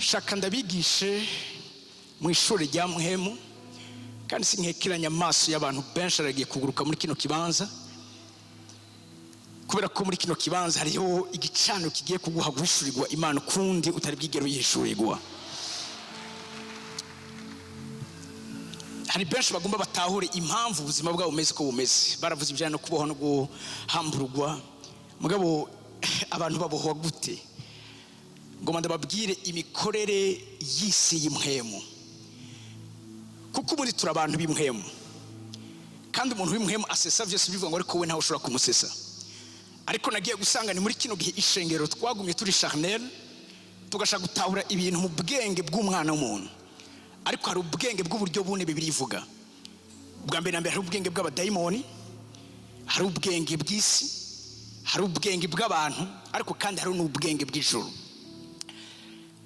Shaka ndabigishe mu ishuri rya Mpwemu, kandi sinkekeranya amaso y'abantu benshi aragiye kuguruka muri kino kibanza, kubera ko muri kino kibanza hariho igicaniro kigiye kuguha guhishurirwa Imana ukundi utari bwigere uyihishurirwa. Hari benshi bagomba batahure impamvu ubuzima bwabo bumeze uko bumeze. Baravuze ibijyanye no kubohwa no guhamburwa, mugabo abantu babohwa gute? Ngoma ndababwire imikorere y'isi y'impwemu, kuko ubundi turi abantu b'impwemu, kandi umuntu w'impwemu asesa byose, bivuga ngo ariko we ntawe ushobora kumusesa. Ariko nagiye gusanga ni muri kino gihe ishengero twagumye turi charnel, tugashaka gutahura ibintu mu bwenge bw'umwana w'umuntu. Ariko hari ubwenge bw'uburyo bune Bibiliya ivuga. Ubwa mbere na mbere hari ubwenge bw'abadayimoni, hari ubwenge bw'isi, hari ubwenge bw'abantu, ariko kandi hari n'ubwenge bw'ijuru.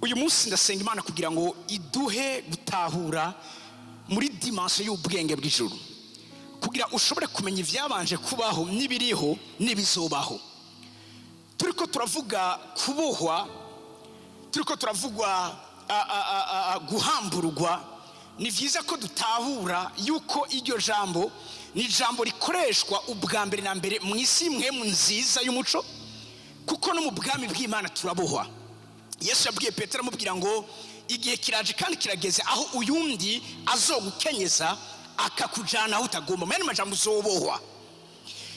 Uyu munsi ndasenga Imana kugira ngo iduhe gutahura muri dimension y'ubwenge bw'ijuru, kugira ushobore kumenya ibyabanje kubaho n'ibiriho n'ibizobaho. Turiko turavuga kubohwa, turiko turavugwa guhamburwa. Ni byiza ko dutahura yuko iryo jambo ni ijambo rikoreshwa ubwa mbere na mbere mu isi imwe nziza y'umuco, kuko no mu bwami bw'Imana turabohwa. Yesu yabwiye Petero amubwira ngo igihe kiraje kandi kirageze aho uyundi azogukenyeza akakujana aho utagomba. Mu yandi majambo uzobohwa.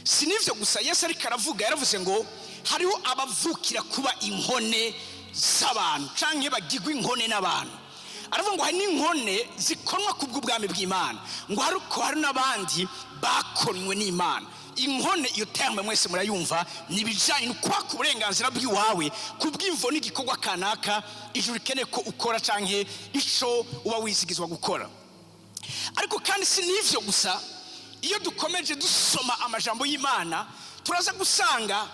Si n'ivyo gusa Yesu ariko aravuga, yaravuze ngo hariho abavukira kuba inkone z'abantu canke bagirwa inkone n'abantu. Aravuga ngo hari n'inkone zikonwa kubw'ubwami bw'Imana, ngo ariko hari n'abandi bakonwe n'Imana. Inkone iyo terme mwese murayumva, ni ibijanye no kwaka uburenganzira bw'iwawe kubw'imvo n'igikorwa kanaka ijuru rikeneye ko ukora canke ico uba wizigizwa gukora. Ariko kandi si n'ivyo gusa, iyo dukomeje dusoma amajambo y'Imana turaza gusanga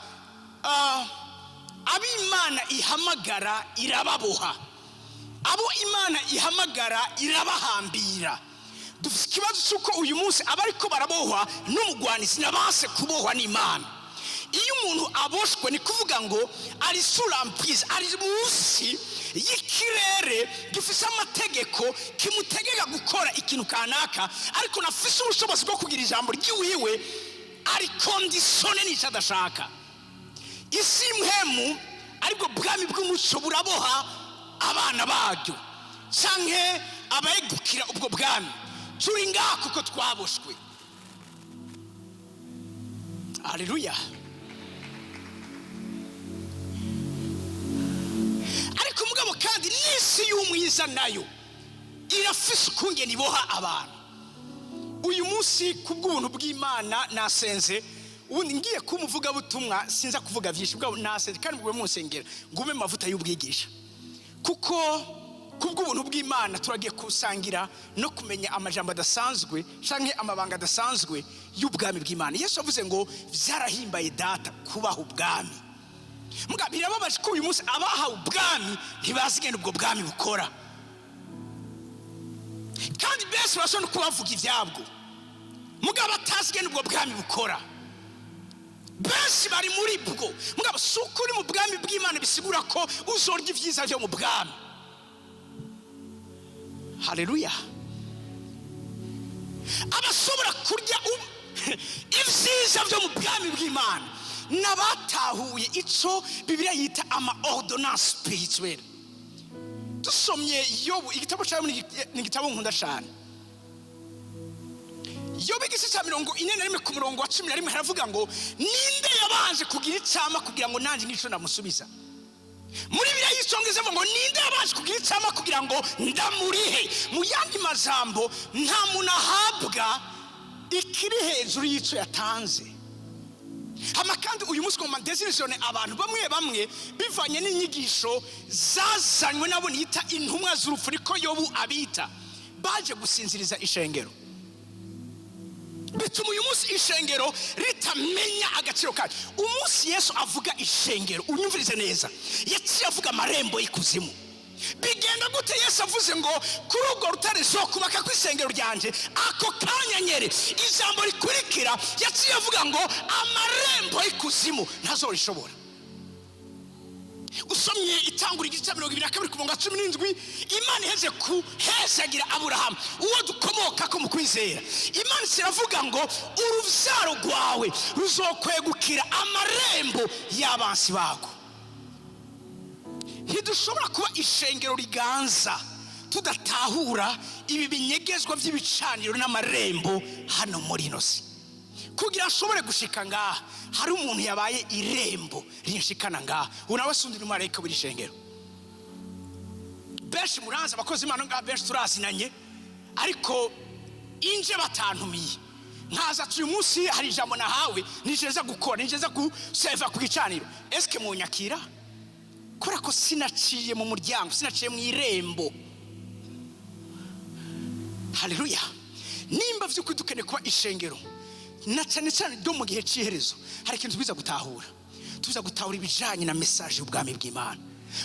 ab'Imana ihamagara irababoha, abo Imana ihamagara irabahambira. Dufite ikibazo cy'uko uyu munsi abariko barabohwa n'umugwanizi n'abanse kubohwa n'Imana. Iyo umuntu aboshwe ni kuvuga ngo ari sous l'emprise, ari munsi y'ikirere gifise amategeko kimutegeka gukora ikintu kanaka, ariko nafise ubushobozi bwo kugira ijambo ry'iwiwe, ari conditionné n'ico adashaka. Isi impwemu aribwo bwami bw'umuco buraboha abana baryo canke abayegukira ubwo bwami. Turi ngaha kuko twaboshwe. Haleluya. Ariko mugabo kandi n'isi y'umwiza nayo irafise ukungene iboha abantu. Uyu munsi kubw'ubuntu bw'Imana nasenze, ubundi ngiye kuba umuvugabutumwa sinza kuvuga byinshi, bwabo nasenze kandi mugwe munsengera ngume mavuta y'ubwigisha, kuko kubw'ubuntu bw'Imana turagiye kusangira no kumenya amajambo adasanzwe canke amabanga adasanzwe y'ubwami bw'Imana. Yesu yavuze ngo vyarahimbaye data kubaha ubwami. Muga birababaje ko uyu munsi abahawe ubwami ntibazi ingene ubwo bwami bukora, kandi benshi bashobora no kubavuga ivyabwo mugabo batazi ingene ubwo bwami bukora. Benshi bari muri bwo, mugabo si uko uri mu bwami bw'Imana bisigura ko uzorya ivyiza vyo mu bwami. Haleluya. Abashobora kurya ivyiza vyo mu bwami bw'Imana n'abatahuye ico Bibiliya yita ama ordonnance spirituelle. Dusomye Yobu, igitabo cyawe ni igitabo nkunda cyane. Yobu igice cya 41 ku murongo wa 11 haravuga ngo ninde yabanje kugira icama kugira ngo nanjye ngico ndamusubiza. Muri Bibiliya y'icongereza ivuga ngo ninde yabanje kugira icama kugira ngo ndamurihe. Mu yandi majambo nta muntu ahabwa ikiri hejuru y'ico yatanze. Hama kandi uyu munsi ngoma ndezilisione abantu bamwe bamwe bivanye n'inyigisho zazanywe nabo nita intumwa z'urupfu, niko Yobu abita, baje gusinziriza ishengero. Bituma uyu munsi ishengero ritamenya agaciro kayo. Umunsi Yesu avuga ishengero, unyumvirize neza, yaciye avuga amarembo y'ikuzimu. Bigenda gute Yesu avuze ngo kuri urwo rutare zokubaka ku isengero ryanje? Ako kanya nyere ijambo rikurikira yaciye avuga ngo amarembo y'ikuzimu ntazorishobora. Usomye Itangura igice cya 22 ku murongo wa 17, Imana iheze kuhezagira Aburahamu, uwo dukomoka ko mu kwizera, Imana iravuga ngo urubyaro rwawe ruzokwegukira amarembo y'abansi bago. Ntidushobora kuba ishengero riganza tudatahura ibi binyegezwa by'ibicaniro n'amarembo hano muri ino si. Kugira nshobore gushika ngaha, hari umuntu yabaye irembo rinshikana ngaha. Ubu nawe si undi, ni umumarayika w'iri shengero. Benshi muranzi, abakozi Imana ngaha benshi turazinanye, ariko inje batantumiye nkaza ati: "Uyu munsi hari ijambo nahawe, nijeza gukora, nijeza guseva ku gicaniro," eske munyakira? Kubera ko sinaciye mu muryango, sinaciye mu irembo. Haleluya! Nimba by'ukuri dukeneye kuba ishengero, na cyane cyane ryo mu gihe cy'iherezo, hari ikintu tubiza gutahura. Tuza gutahura ibijyanye na message y'ubwami bw'Imana.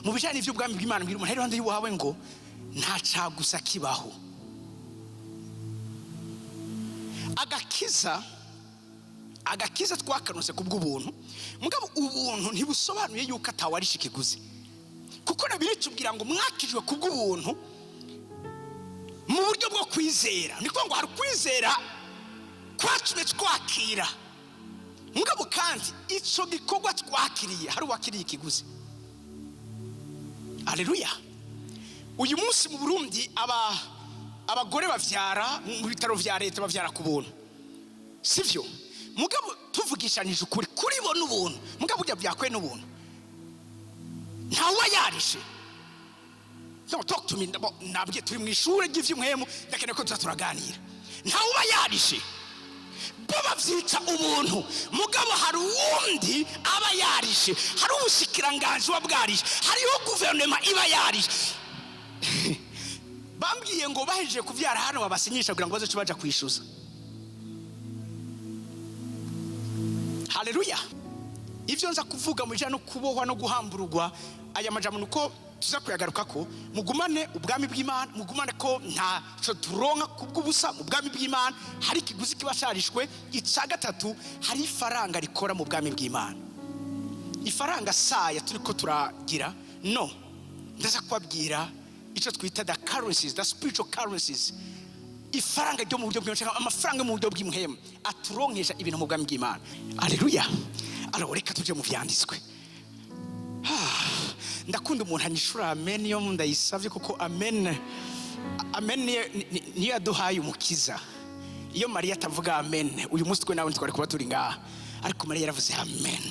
Mu bijyanye n'iby'ubwami bw'Imana, mbwira umuntu ari iruhande y'iwawe ngo nta cagusa kibaho. Agakiza twakanose ku bw'ubuntu. Mugabo ubuntu ntibusobanuye yuko atawarisha ikiguzi, kuko na tubwira ngo mwakijwe ku bw'ubuntu mu buryo bwo kwizera. Ni ngo hari ukwizera kwatumye twakira, mugabo kandi icyo gikorwa twakiriye, hari uwakiriye ikiguzi. Aleluya! Uyu munsi mu Burundi abagore bavyara mu bitaro vya leta, bavyara ku buntu, sivyo? Mugabo tuvugishanije ukuri, kuri bo n'ubuntu, mugabo burya byakwe n'ubuntu, ntawe yarishe. No, talk to me. Nabwiye turi mu ishuri ry'ivy'umwemu, ndakeneye ko tuza turaganira. Ntawe uba yarishe, bo bavyita ubuntu, mugabo hari uwundi aba yarishe, hari ubushikiranganji buba bwarishe, hariho guverinoma iba yarishe. Bambwiye ngo bahejeje kuvyara hano babasinyisha kugira ngo bazoce baja kwishyuza. Haleluya! Ibyo nza kuvuga mu bijyanye no kubohwa no guhambururwa, aya majambo nuko tuza kuyagaruka ko mugumane ubwami bw'Imana, mugumane ko ntaco turonka kubw'ubusa. Mu bwami bw'Imana hari ikiguzi kiba carishwe. Icya gatatu, hari ifaranga rikora mu bwami bw'Imana. Ifaranga saya turi ko turagira no ndaza kubabwira icyo twita the currencies, the spiritual currencies, ifaranga ryo mu buryo bw'imana, amafaranga yo mu buryo bw'imuhemu aturonkesha ibintu mu bwami bw'Imana. Aleluya! Alors reka tujye mu vyanditswe. Ndakunda umuntu anyishura amen iyo ndayisabye, kuko amen, amen niyo yaduhaye umukiza. Iyo Mariya atavuga amen, uyu munsi twe nawe ntitwari kuba turi ngaha. Ariko Mariya yaravuze: "Amen,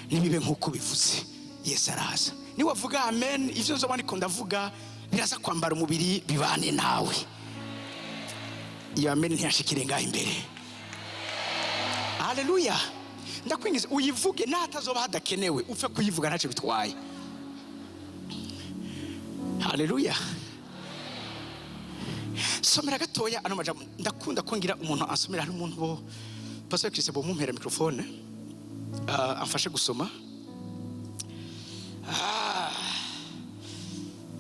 nibibe nk'uko bivuze." Yesu araza. Niwavuga amen, ivyo nzoba ndiko ndavuga biraza kwambara umubiri, bibane nawe. Iyo amen ntiyashikire ngaha imbere. Haleluya! Ndakwingiza uyivuge, n'ahatazoba hadakenewe upfe kuyivuga, ntacyo bitwaye. Haleluya! Somera gatoya ano majambo. Ndakunda ko ngira umuntu ansomera. Hari umuntu bo Pastor Christian bo mumpera microphone, amfashe gusoma.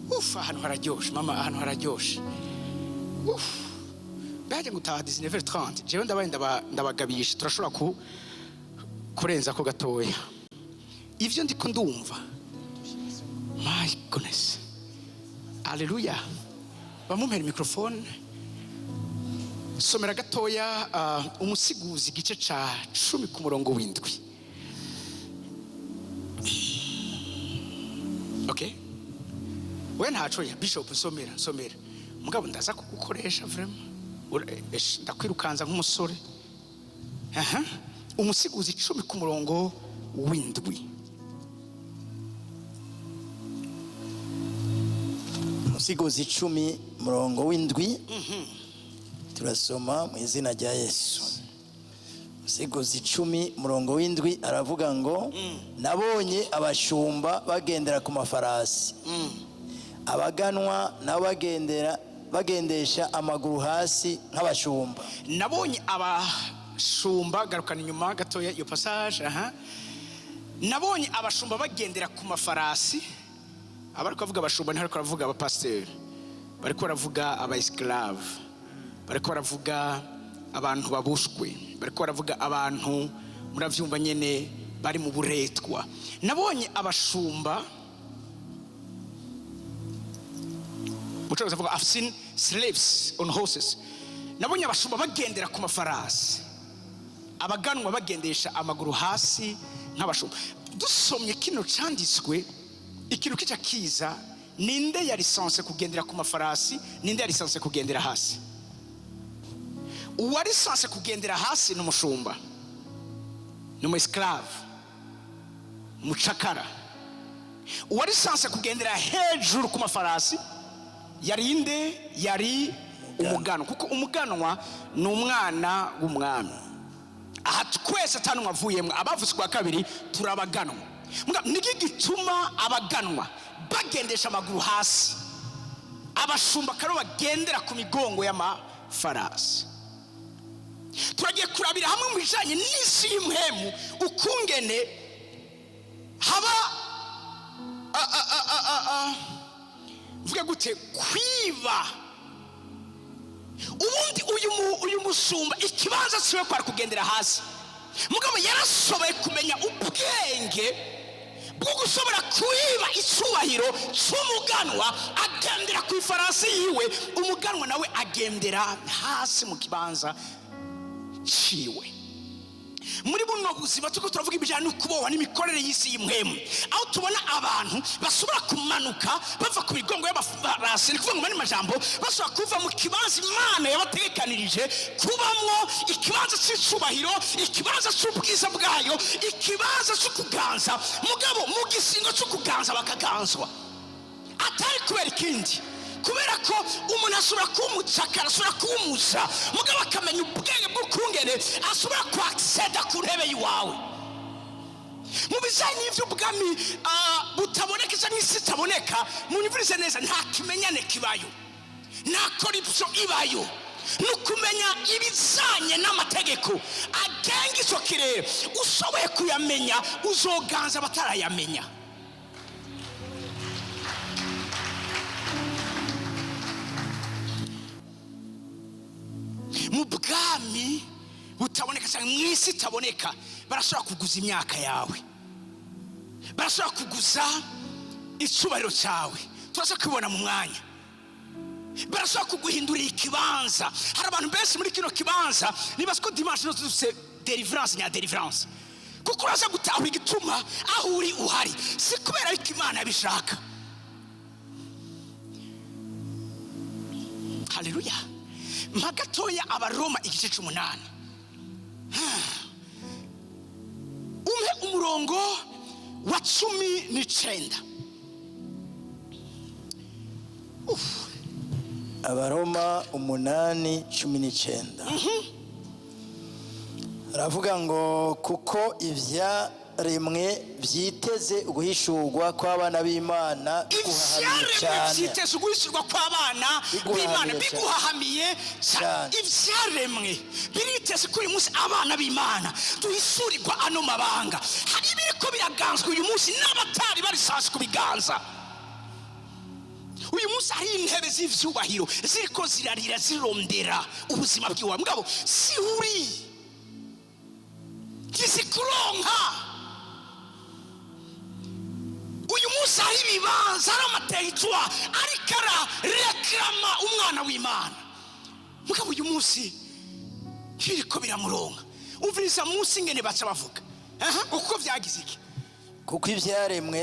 Uf, ahantu hararyoshe mama, ahantu hararyoshe. Uf, mbega gutaha 19h30, jewe ndabaye ndabagabisha, turashobora ku kurenza ko gatoya. Ivyo ndiko ndumva, my goodness! Aleluya! Bamumpera microphone. Somera gatoya Umusiguzi igice ca 10 ku murongo w'7. Okay, we ntaco ya bishop, nsomera, nsomera. Mugabo ndaza kugukoresha vraiment. Ndakwirukanza nk'umusore. Aha, Umusiguzi 10 ku murongo w'7. Umusigozi 10 murongo w'7, turasoma mu izina rya Yesu. Umusigozi 10 murongo w'7 aravuga ngo: "Nabonye abashumba bagendera ku mafarasi, abaganwa nabo bagendera bagendesha amaguru hasi nk'abashumba." Nabonye abashumba, garukana inyuma gatoya iyo passage. Aha, nabonye abashumba bagendera ku mafarasi. Abari kuvuga abashumba ntibariko baravuga abapasiteri, bariko baravuga aba esclave, bariko baravuga abantu babushwe, bariko baravuga abantu, muravyumva nyene, bari mu buretwa. Nabonye abashumba Cyongereza avuga: "I've seen slaves on horses." Nabonye abashumba bagendera ku mafarasi, abaganwa bagendesha amaguru hasi nk'abashumba. Dusomye kino canditswe, ikintu kica kiza: ninde yari censé kugendera ku mafarasi? Ninde yari censé kugendera hasi? Uwari censé kugendera hasi ni umushumba, ni umu esclave, umucakara. Uwari censé kugendera hejuru ku mafarasi yari inde? Yari umuganwa, kuko umuganwa ni umwana w'umwami. Aha twese atanumwe avuyemo, abavutse kwa kabiri, turabaganwa. Niki gituma abaganwa bagendesha amaguru hasi, abashumba akaba bagendera ku migongo y'amafarasi? Turagiye kurabira hamwe mu bijyanye n'isi y'impwemu ukungene haba mvuge gute, kwiba. Ubundi uyu musumba ikibanza siwe kwari kugendera hasi, mugabo yarashoboye kumenya ubwenge bwo gushobora kwiba icyubahiro cy'umuganwa, agendera ku ifarasi yiwe, umuganwa nawe agendera hasi mu kibanza ciwe. Muri buno buzima turiko turavuga ibijyanye no kubohwa n'imikorere y'isi y'impwemu, aho tubona abantu bashobora kumanuka bava ku migongo y'amafarasi, ni kuvuga ngo mu yandi majambo bashobora kuva mu kibanza Imana yabategekanirije kubamwo, ikibanza cy'icubahiro, ikibanza cy'ubwiza bwayo, ikibanza cyo kuganza, mugabo mu gisingo cyo kuganza bakaganzwa, atari kubera ikindi, kubera ko umuntu ashobora kuba umucakara, ashobora kuba umuja, mugabo akamenya ubwenge bw'ukungene ashobora kwaccéda ku ntebe y'iwawe. Mu bijyanye n'iby'ubwami butaboneka cyangwa isi itaboneka, munyumvirize neza, nta kimenyane kibayo, nta corruption ibayo. Ni ukumenya ibijyanye n'amategeko agenga icyo kirere. Ushoboye kuyamenya, uzoganza abatarayamenya. Mu bwami butaboneka cyangwa mu isi itaboneka, barashobora kuguza imyaka yawe, barashobora kuguza icyubahiro cyawe, turaza kubibona mu mwanya. Barashobora kuguhindurira ikibanza. Hari abantu benshi muri kino kibanza nibaza ko dimanche no dufite délivrance nya délivrance, kuko uraza gutahura igituma aho uri uhari si kubera ariko Imana yabishaka. Haleluya! Mpa gatoya Abaroma igice c'umunani, umpe umurongo wa 19. Uf. Abaroma 8:19 aravuga ngo: "Kuko ibyaremwe byiteze uguhishurwa kw'abana b'Imana biguhahamiye Ivyaremwe cyane." vyiteze uguhishurwa kw'abana b'Imana Biguhahamiye cyane. Biguhahamiye cyane. Cyane. Ivyaremwe biriteze ko uyu munsi abana b'Imana duhishurirwa ano mabanga. Hari ibiriko biraganzwa uyu munsi n'abatari bari censés kubiganza. Uyu munsi hari intebe z'ivyubahiro ziriko zirarira, zirondera ubuzima bw'iwawe, mugabo si uri ntizikuronka. Uyu munsi hari ibibanza, hari amaterritoires ariko araréclama umwana w'Imana, mugabo uyu munsi biriko biramuronka. Umviriza munsi ingene baca bavuga. Aha, uko vyagize iki? Kuko ibyaremwe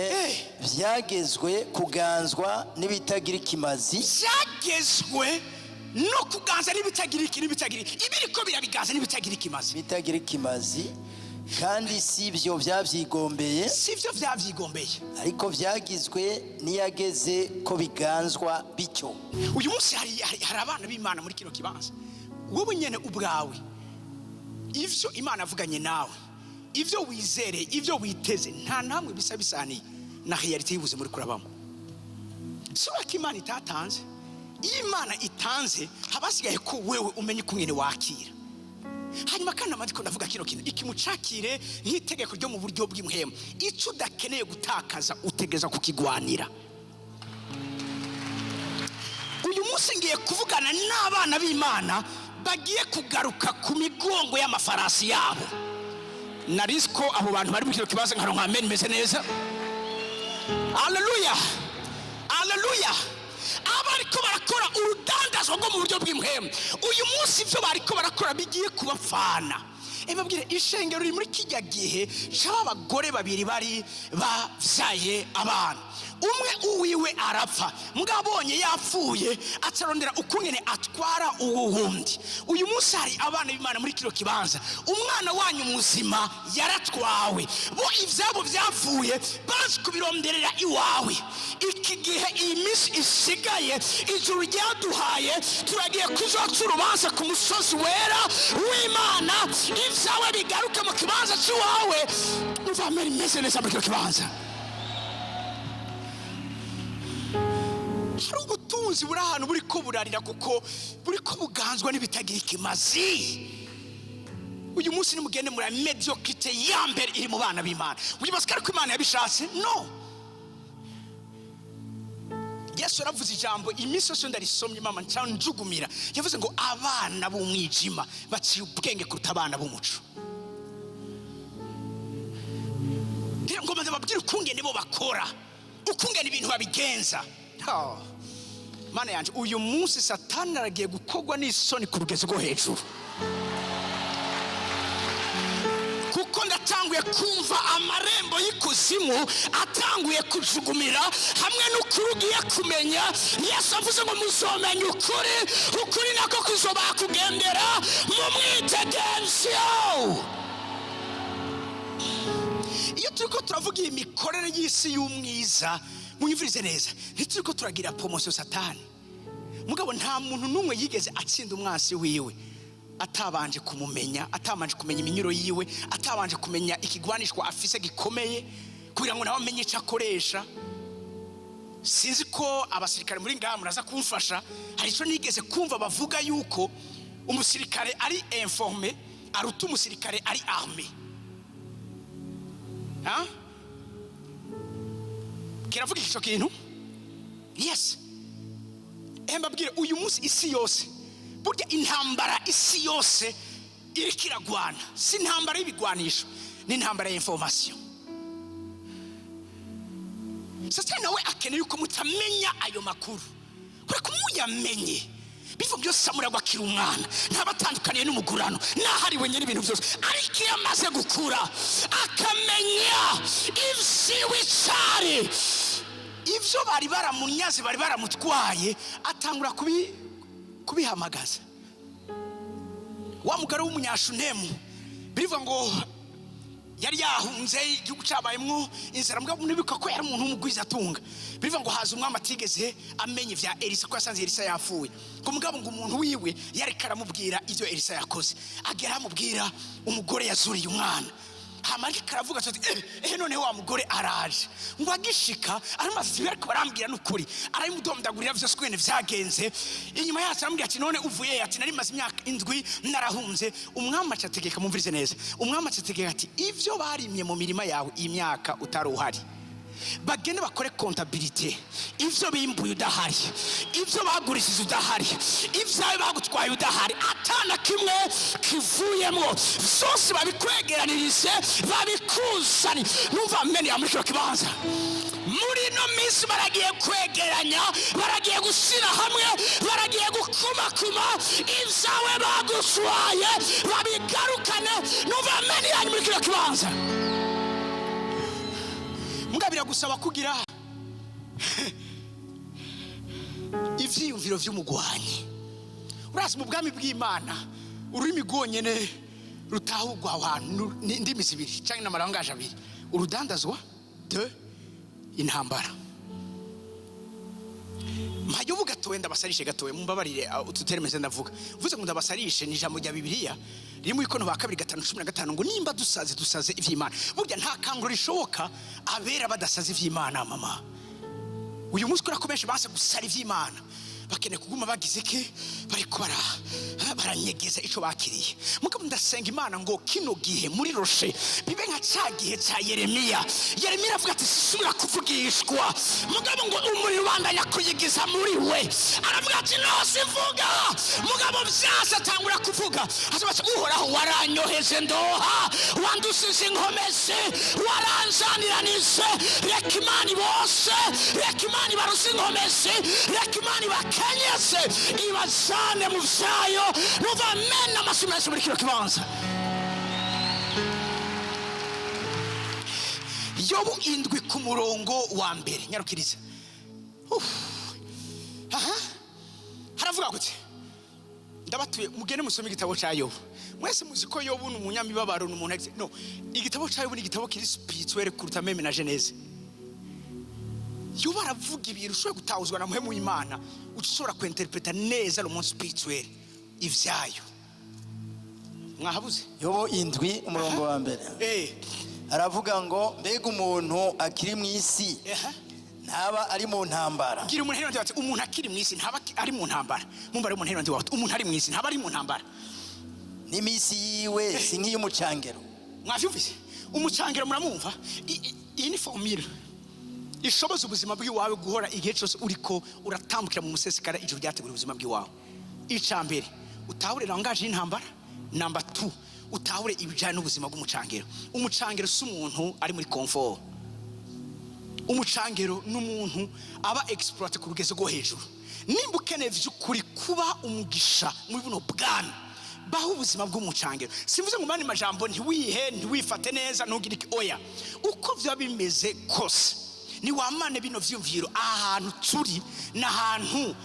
byagezwe kuganzwa n'ibitagira ikimazi. Byagezwe no kuganza n'ibitagira iki, n'ibitagira ibiriko birabiganza, n'ibitagira ikimazi. Bitagira ikimazi, kandi si ibyo byabyigombeye. Si byo vyavyigombeye. Ariko byagizwe n'iyageze ko biganzwa bityo. Uyu munsi hari abana b'Imana muri kino kibanza, wowe nyene ubwawe, ivyo Imana avuganye nawe, ivyo wizereye, ivyo witeze, nta namwe bisa bisaniye na réalité y'ubuzima uri kurabamo. Si ko Imana itatanze. Iyo Imana itanze, haba hasigaye ko wewe umenye ukungene wakira. Hanyuma kandi amandiko ndavuga kino kintu ikimucakire nk'itegeko ryo mu buryo bw'impwemu: icyo udakeneye gutakaza utegereza kukigwanira. Uyu munsi ngiye kuvugana n'abana b'Imana bagiye kugaruka ku migongo y'amafarasi yabo. Narizi ko abo bantu bari mu kino kibanza nkaronka amen meze neza. Aleluya, aleluya! Abariko Bariko barakora urudandazwa rwo mu buryo bw'impwemu. Uyu munsi ibyo bariko barakora bigiye kubapfana. Babwire, ishengero riri muri kijya gihe c'abagore babiri bari bavyaye abana, umwe uwiwe arapfa, mugabonye yapfuye acarondera ukungene atwara uwo wundi. Uyu munsi hari abana b'Imana muri kino kibanza, umwana wanyu muzima yaratwawe, bo ivyabo vyapfuye bazi kubironderera iwawe. Iki gihe, iyi minsi isigaye ijuru ryaduhaye, turagiye kuzoca urubanza ku musozi wera w'Imana, ibyawe bigaruke mu kibanza cy'iwawe. Umva amera imeze neza muri kino kibanza. Hari ubutunzi buri ahantu buri ko burarira kuko buri ko buganzwa n'ibitagira ikimazi. Uyu munsi nimugende muri médiocrité ya mbere iri mu bana b'Imana. Wibaza ko ariko Imana yabishatse? No, Yesu yaravuze ijambo, iminsi yose ndarisomye mama nca njugumira. Yavuze ngo abana b'umwijima baciye ubwenge kuruta abana b'umuco. Rero ngo maze babwire ukungene bo bakora, ukungene ibintu babigenza. Oh. Mana yanje, uyu munsi Satani aragiye gukorwa n'isoni ku rugezo rwo hejuru, kuko ndatanguye kumva amarembo y'ikuzimu atanguye kujugumira hamwe n'ukuri ugiye kumenya. Yesu avuze ngo muzomenya ukuri, ukuri nako kuzobakugendera mu mwitegenzyo. Iyo turiko turavuga iyi mikorere y'isi y'umwiza, munyumvirize neza, ntituriko turagira promotion Satani. Mugabo nta muntu n'umwe yigeze atsinda umwansi wiwe atabanje kumumenya, atabanje kumenya iminyuro yiwe, atabanje kumenya ikigwanishwa afise gikomeye, kugira ngo nawe amenye icyo akoresha. Sinzi ko abasirikare muri ngaha muraza kumfasha, hari icyo nigeze kumva bavuga yuko umusirikare ari informé aruta umusirikare ari armé. Ha? Kiravuga icyo kintu? Yes. Mbabwire, uyu munsi isi yose, burya intambara isi yose iriko iragwana si intambara y'ibigwanisho, ni intambara ya information. Satani nawe akeneye yuko mutamenya ayo makuru, kubera ko muyamenye biva byose samuragwa akiri umwana ntabatandukaniye n'umugurano nahariwe nyine ibintu byose. Ariko iyo amaze gukura akamenya ivyiwe icari, ivyo bari baramunyaze, bari baramutwaye, atangura kubihamagaza. Wa mugore w'umunyashunemu, birivuga ngo yari yahunze igihugu cyabayemwo inzara, mugabo nibuka ko yari umuntu w'umugwizatunga. Birivuga ngo haza umwami atigeze amenya ivya Elisa, ko yasanze Elisa yapfuye, ngo mugabo ngo umuntu wiwe yari karamubwira ivyo Elisa yakoze, agera amubwira umugore yazuriye umwana. Hama ariko aravuga ati none wa mugore araje. Ngo agishika aramaze ariko barambwira n'ukuri, arabimudomdagurira vyose uko ibintu vyagenze. Inyuma yacu aramubwira ati none uvuye? Ati nari maze imyaka 7 narahunze. Umwami acategeka, mumvirize neza, umwami acategeka ati ivyo barimye mu mirima yawe iyi myaka utari uhari, bagende bakore comptabilité, ivyo bimbuye udahari, ivyo bagurishije udahari, ivyawe bagutwaye udahari, atana kimwe kivuyemwo, vyose babikwegeranirize babikuzane. Numva amene ya muri kino kibanza. Muri ino minsi baragiye kwegeranya, baragiye gushyira hamwe, baragiye gukumakuma ibyawe bagutwaye babigarukane. Numva amene yanyu muri kino kibanza. Mugabo biragusaba kugira ivyiyumviro vy'umugwanyi. Urazi mu bwami bw'Imana ururimi rwonyene rutahurwa aho hantu ni indimi zibiri canke n'amarangaje abiri, urudandazwa de intambara. Mpayobu gatoya ndabasarishe gatoya, mumbabarire utu termes ndavuga. Mvuze ngo ndabasarishe ni ijambo rya Bibiliya riri mu ikono ba kabiri 5:15 ngo nimba dusaze dusaze ivy'Imana. Burya nta kanguro rishoboka abera badasaze ivy'Imana. Mama, uyu munsi kubera ko benshi banse gusara ivy'Imana, bakeneye kuguma bagize iki, bariko baranyegeza ico bakiriye. Mugabo ndasenga Imana ngo kino gihe muri Rocher bibe nka ca gihe ca Yeremiya. Yeremiya avuga ati sisubira kuvugishwa, mugabo ngo umuriro ubandanya kuyigiza muri we. Aravuga ati no sivuga, mugabo vyase atangura kuvuga. Avuga ati Uhoraho waranyoheje ndoha, wandusize inkomezi, waranzaniranije, reka Imana ibose. Ibaruze, reka Imana ibaruze inkomezi, reka Imana ibakenyeze, ibajane mu vyayo. Numva amena amashyi menshi muri kino kibanza. Yobu 7 ku murongo wa mbere, nyarukiriza. Uff. Aha haravuga gute? Ndabatuye mugende musome igitabo cya Yobu. Mwese muzi ko Yobu ni umunyamibabaro, ni umuntu agize no igitabo cya Yobu ni igitabo kiri spirituel kuruta même na Genèse. Yobu aravuga ibintu ushobora gutahuzwa na muhemu w'Imana, ushobora kwinterpreta neza le monde spirituel ivyayo. Mwahabuze? Yobu 7 umurongo wa mbere. Aravuga ngo mbega umuntu akiri mu isi ntaba ari mu ntambara. Gira umuntu heno ati umuntu akiri mu isi ntaba ari mu ntambara. Mumba ari umuntu heno ati umuntu ari mu isi ntaba ari mu ntambara. N'imisi yiwe si nk'iy'umucangero. Mwavyumvise? Umucangero muramwumva? Iyi ni formule ishoboza ubuzima bw'iwawe guhora igihe cyose uriko uratambukira mu musesekara ijuru ryateguriye ubuzima bw'iwawe. Ica mbere, utahure langage y'intambara. Number 2, utahure ibijyanye n'ubuzima bw'umucangero. Umucangero si umuntu ari muri confort. Umucangero ni umuntu aba exploité ku rugezo rwo hejuru. Nimba ukeneye vy'ukuri kuba umugisha muri buno bwami, baho ubuzima bw'umucangero. Simvuze ngo mani majambo ntiwihe, ntiwifate neza, ntugire iki, oya. Uko vyoba bimeze kose, niwamane bino vyiyumviro. Ahantu turi ni ahantu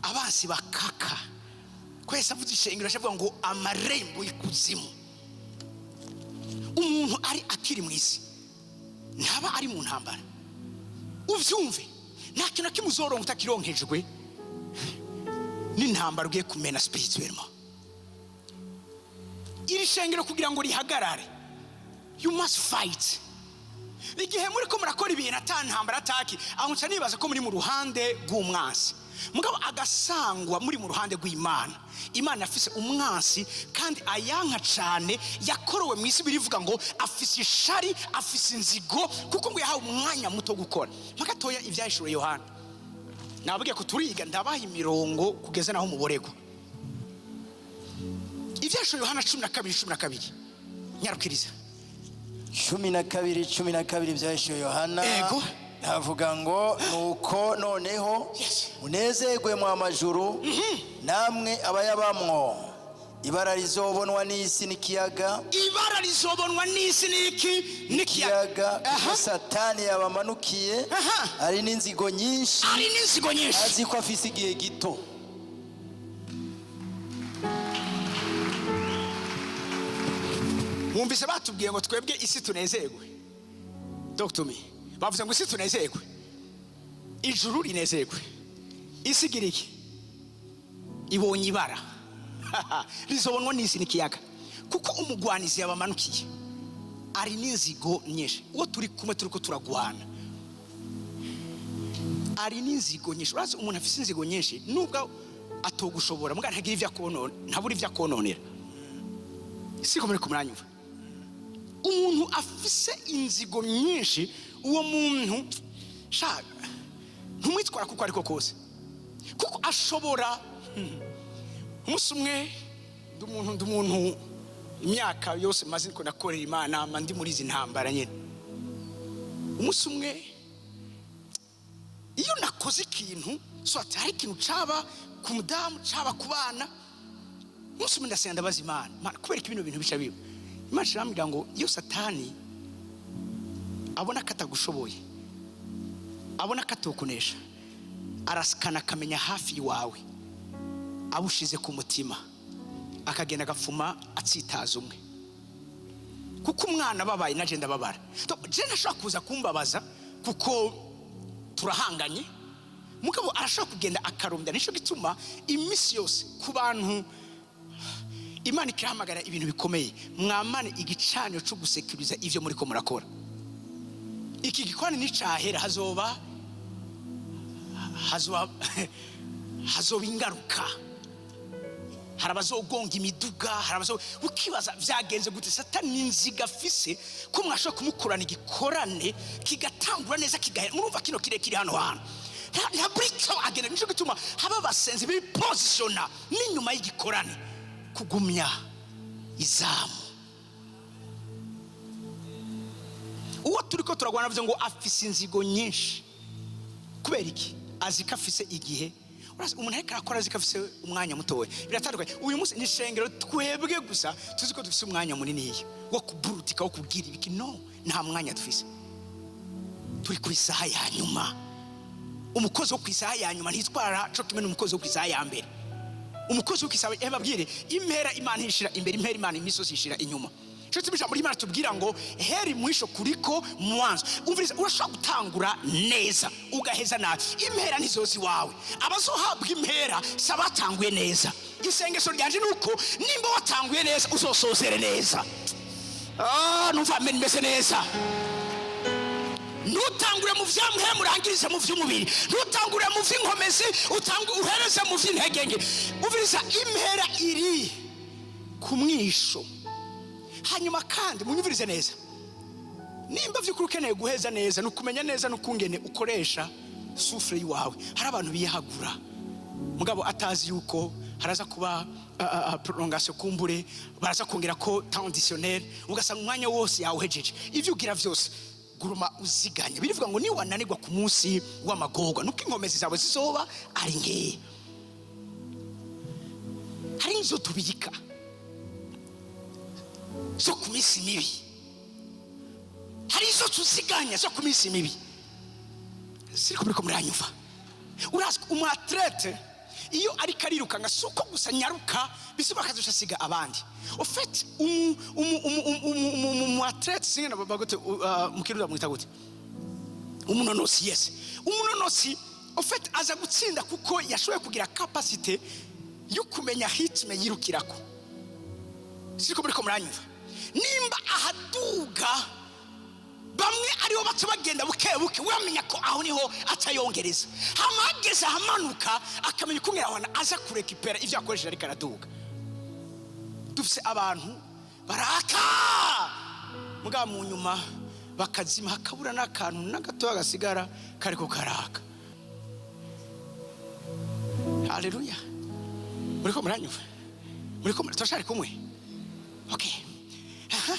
abansi bakaka. Kwese avuze ishengero ashavuga ngo amarembo y'ikuzimu. Umuntu ari akiri mu isi ntaba ari mu ntambara. Uvyumve, nta kintu na kimwe uzoronka utakironkejwe n'intambara ugiye kumena spirituellement. Iri shengero kugira ngo rihagarare, you must fight. Igihe muri ko murakora ibintu ata ntambara ataki, aho nca nibaza ko muri mu ruhande rw'umwansi. Mugabo agasangwa muri mu ruhande rw'Imana. Imana afise umwansi kandi ayanka cane, yakorowe mu isi, birivuga ngo afise ishari, afise inzigo, kuko ngo yahawe umwanya muto gukora. Mpakatoya ivyahishuriwe Yohana. Nababwiye ko turiga, ndabaha imirongo kugeza naho muboregwa. Ivyahishuriwe Yohana 12:12. Nyarukiriza. 12:12 ivyahishuriwe Yohana. Ego. Havuga ngo nuko noneho Yes. munezerwe mu amajuru, namwe abayabamwo, ibara rizobonwa n'isi n'ikiyaga. Ibara rizobonwa n'isi n'iki? N'ikiyaga. Ikiyaga. Aha. Satani yabamanukiye, Aha. ari n'inzigo nyinshi, ari n'inzigo nyinshi, azi ko afise igihe gito. Mwumvise batubwiye ngo twebwe isi tunezerwe. Talk to me. Bavuze ngo isi tunezerwe, ijuru rinezerwe, isi igira iki? Ibonye ibara rizobonwa n'isi n'ikiyaga, kuko umugwanizi yabamanukiye ari n'inzigo nyinshi. Uwo turi kumwe turiko turagwana ari n'inzigo nyinshi. Urazi umuntu afise inzigo nyinshi, nubwo atogushobora, muga ntagira ivyo akonona, ntabura ivyo akononera. Siko muri kumuranyumva? Umuntu afise inzigo nyinshi, uwo muntu sha ntumwitwara kuko ariko kose, kuko ashobora umunsi umwe. Ndi umuntu imyaka yose maze niko nakorera Imana, mba ndi muri izi ntambara nyine. Umunsi umwe iyo nakoze ikintu, so ati hari ikintu caba ku mudamu, caba ku bana, umunsi umwe ndasenga, ndabaza Imana: Imana, kubera ko bino bintu bica biba? Imana irambwira ngo iyo Satani abona ko atagushoboye, abona ko atokunesha, arasikana akamenya hafi iwawe abushize ku mutima, akagenda agapfuma atsitaza umwe. Kuko umwana ababaye naje ndababara. Je ntashobora kuza kumbabaza kuko turahanganye, mugabo arashobora kugenda akarondera. Nico gituma iminsi yose ku bantu Imana ikirahamagara ibintu bikomeye, mwamane igicaniro cyo gusekuriza ivyo muri ko murakora. Iki gikorane nicahera, hazoba ingaruka. Hari abazogonga imiduga, hari abazo ukibaza vyagenze gute. Satani n'inziga afise ko mwashobora kumukorana igikorane kigatangura neza kigahera. Murumva kino kirekire hano hantu nta buricyo agenda. Nico gituma haba abasenzi bipositiona n'inyuma y'igikorane kugumya izamu. Uwo turi ko turagwana avuze ngo afise inzigo nyinshi. Kubera iki? Azi ko afise igihe. Urazi, umuntu ariko arakora azi ko afise umwanya mutoya. Biratandukanye. Uyu munsi ni ishengero twebwe gusa tuzi ko dufise umwanya munini wo kuburutika, wo kubwira ibiki. No, nta mwanya dufise, turi ku isaha ya nyuma. Umukozi wo ku isaha ya nyuma ntitwara co kimwe n'umukozi wo ku isaha ya mbere. Umukozi wo ku isaha, babwire, impera Imana ishira imbere, impera Imana imisozi ishira inyuma. Cyo ijambo ry'Imana tubwira ngo heri mwisho kuriko mwanzo. Umviriza, urashobora gutangura neza ugaheza nabi. Impera ntizozi wawe. Abazohabwa impera si abatanguye neza. Isengesho ryanje ni uko nimba watanguye neza, uzosozere neza. Ah, numva amen imeze neza. Ntutangure mu vya murangirize mu vy'umubiri. Ntutangure mu vy'inkomezi, uhereze mu vy'intege nke. Umviriza, impera iri ku mwisho. Hanyuma kandi munyumvirize neza, nimba vy'ukuri ukeneye guheza neza, ni ukumenya neza n'ukungene ukoresha souffle yiwawe. Hari abantu biyahagura, mugabo atazi yuko haraza kuba prolongation, kumbure baraza kongera ko temps additionnel, ugasanga umwanya wose yawuhejeje. Ivyo ugira vyose, guruma uziganya. Birivuga ngo niwananirwa ku munsi w'amagorwa, nuko inkomezi zawe zizoba ari nkeya. Hari inzo tubika zo ku minsi mibi, hari izo tuziganya zo ku minsi mibi. Siriko muriko muranyumva? Urazi umu athlète iyo ariko arirukanga, si uko gusa nyaruka bisaba akazoca asiga abandi. Au fait, umu athlète, singena bagute mu Kirundi bamwita gute? Umunonosi, yes. Umunonosi au fait aza gutsinda kuko yashoboye kugira capacité yo kumenya rythme yirukirako. Siriko muriko muranyumva? Nimba ahaduga bamwe aribo baca bagenda buke buke, wamenya ko aho niho atayongereza. Hama hageze ahamanuka, akamenya ukungera aho aza kurekipera ivyo yakoresheje ariko araduga. Dufise abantu baraka, mugabo mu nyuma bakazima, hakabura n'akantu n'agatoya gasigara kariko karaka. Haleluya! Muriko muranyumva? Muriko turashari kumwe? Okay. Aha.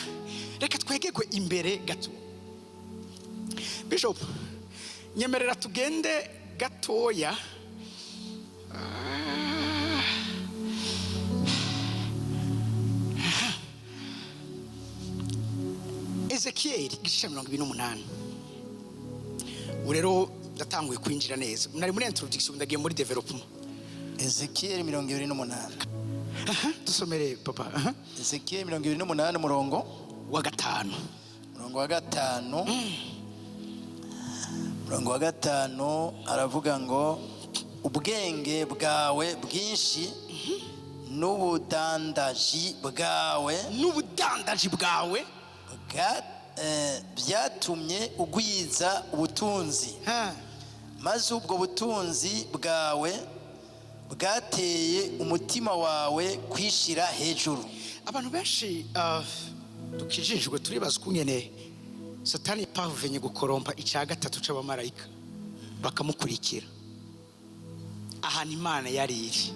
Reka twegegwe imbere gato. Bishop, nyemerera tugende gatoya. Ah. Aha. Ezekiyeli igice cya 28. Ubu rero ndatanguye kwinjira neza. Nari muri introduction, ndagiye muri développement. Ezekiyeli 28. Aha, dusomere papa. Aha. Ezekiyeli 28, umurongo wa 5. Umurongo wa 5. Umurongo wa 5 aravuga ngo: "Ubwenge bwawe bwinshi n'ubudandaji bwawe n'ubudandaji bwawe byatumye ugwiza ubutunzi, maze ubwo butunzi bwawe bwateye umutima wawe kwishira hejuru." Abantu benshi dukijijwe turibaza ukungene Satani pavenye gukorompa icya gatatu c'abamarayika bakamukurikira ahantu Imana yari iri.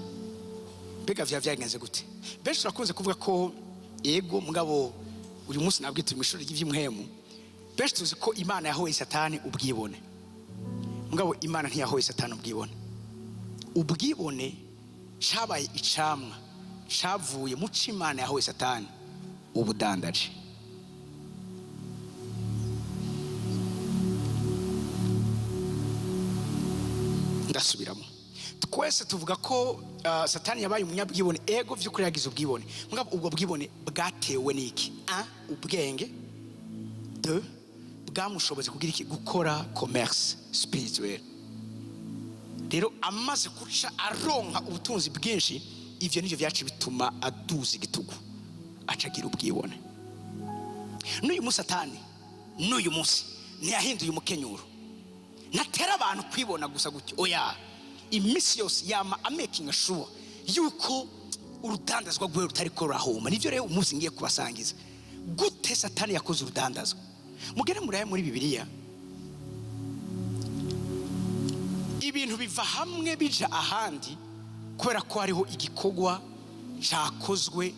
Mbega vya vyagenze gute? Benshi turakunze kuvuga ko yego, mugabo uyu munsi nabwo turi mu ishuri ry'ivy'impwemu. Benshi tuzi ko Imana yahoye Satani ubwibone, mugabo Imana ntiyahoye Satani ubwibone. Ubwibone cabaye icamwa cavuye mu c'Imana yahoye Satani, ubudandaji. Ndasubiramo, twese tuvuga ko Satani yabaye umunyabwibone. Ego, vy'ukuri yagize ubwibone, mugabo ubwo bwibone bwatewe n'iki? Un, ubwenge. Deux, bwamushoboze kugira iki? Gukora commerce spirituel. Rero amaze guca aronka ubutunzi bwinshi, ivyo nivyo vyacu bituma aduza igitugu, acagira ubwibone. N'uyu munsi Satani, n'uyu munsi ntiyahinduye umukenyuro, ntatera abantu kwibona gusa gutyo, oya. Iminsi yose yama a making sure yuko urudandazwa rwe rutari ko rurahoma. Nivyo rero umunsi ngiye kubasangiza gute Satani yakoze urudandazwa. Mugere muraye muri Bibiliya, ibintu biva hamwe bija ahandi kubera ko hariho igikorwa cyakozwe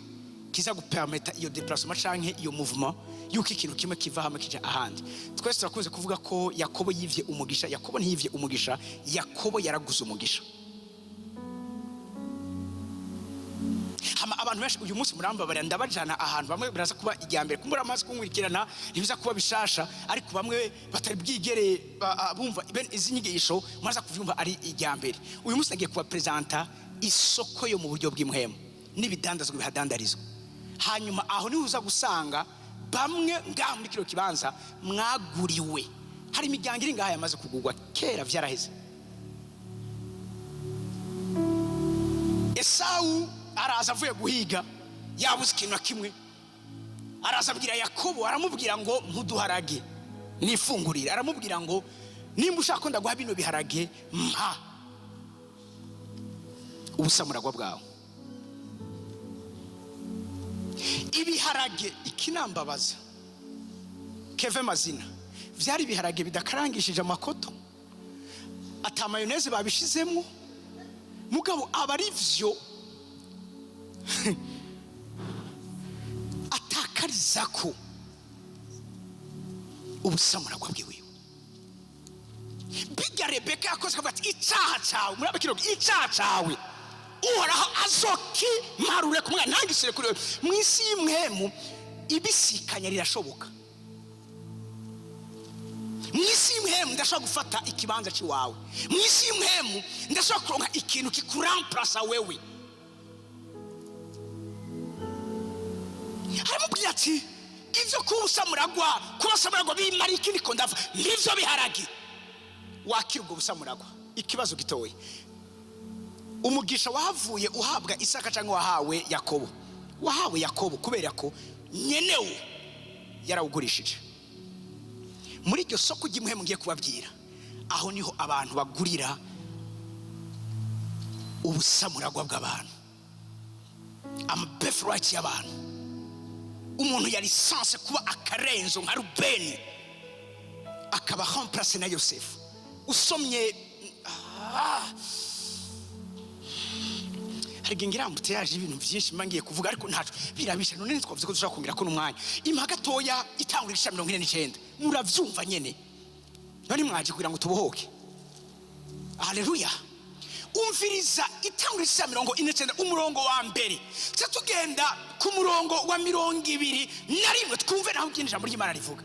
kiza gupermeta iyo déplacement canke iyo mouvement. Yuko ikintu kimwe kiva hamwe kija ahandi. Twese turakunze kuvuga ko Yakobo yivye umugisha. Yakobo ntiyivye umugisha, Yakobo yaraguze umugisha. Hama abantu benshi uyu munsi murambabarira, ndabajana ahantu bamwe biraza kuba ijya mbere kumbura amazi kunkurikirana, ntibiza kuba bishasha, ariko bamwe batari bwigere bumva bene izi nyigisho, muraza kuvyumva ari ijya mbere. Uyu munsi nagiye kubapresenta isoko yo mu buryo bw'impwemu n'ibidandazwa bihadandarizwa. Hanyuma aho niho uza gusanga bamwe ngaha muri kino kibanza mwaguriwe. Hari imiryango iri ngaha yamaze kugurwa kera, vyaraheze. Esawu araza avuye guhiga, yabuze ikintu na kimwe, araza abwira Yakobo, aramubwira ngo ntuduharage nifungurire. Aramubwira ngo nimba ushaka ko ndaguha bino biharage, mpa ubusamuragwa bwawe. Ibiharage ikinambabaza keve mazina, vyari ibiharage bidakarangishije amakoto, ata mayoneze babishizemo, mugabo aba ari vyo atakariza ko ubusamuragwa bwiwiwe. Bijya Rebeka yakoze akavuga ati icyaha cyawe, muri abakiro, icyaha cyawe Uhoraho azokimarure ku mwana, ntangisire kuri wewe. Mu isi y'imwemu ibisikanya rirashoboka. Mu isi y'imwemu ndashobora gufata ikibanza cy'iwawe. Mu isi y'imwemu ndashobora kuronka ikintu kikuramplasa wewe. Aramubwira ati ivyo kuba ubusamuragwa bimara iki, niko ndava nivyo biharagi wakira ubwo busamuragwa. Ikibazo gitoya, umugisha wahavuye uhabwa Isaka cyangwa wahawe Yakobo? Wahawe Yakobo kubera ko nyenewo yarawugurishije. Muri iryo soko ry'imwe ngiye kubabwira, aho niho abantu bagurira ubusamuragwa bw'abantu, amabefurati y'abantu. Umuntu yari sanse kuba akarenzo nka Rubeni, akaba remplace na Yosefu. Usomye hari igihe ngira ngo yaje ibintu byinshi mba ngiye kuvuga, ariko ntaco birabisha. None ntitwavuze ko dushobora kongera ko n'umwanya impa gatoya itangura igice 49, muravyumva nyene. None mwaje kugira ngo tubohoke. Haleluya. Umviriza itangura igice 49 umurongo wa mbere, tuca tugenda ku murongo wa 21, twumve naho ugenda ijambo ry'Imana rivuga.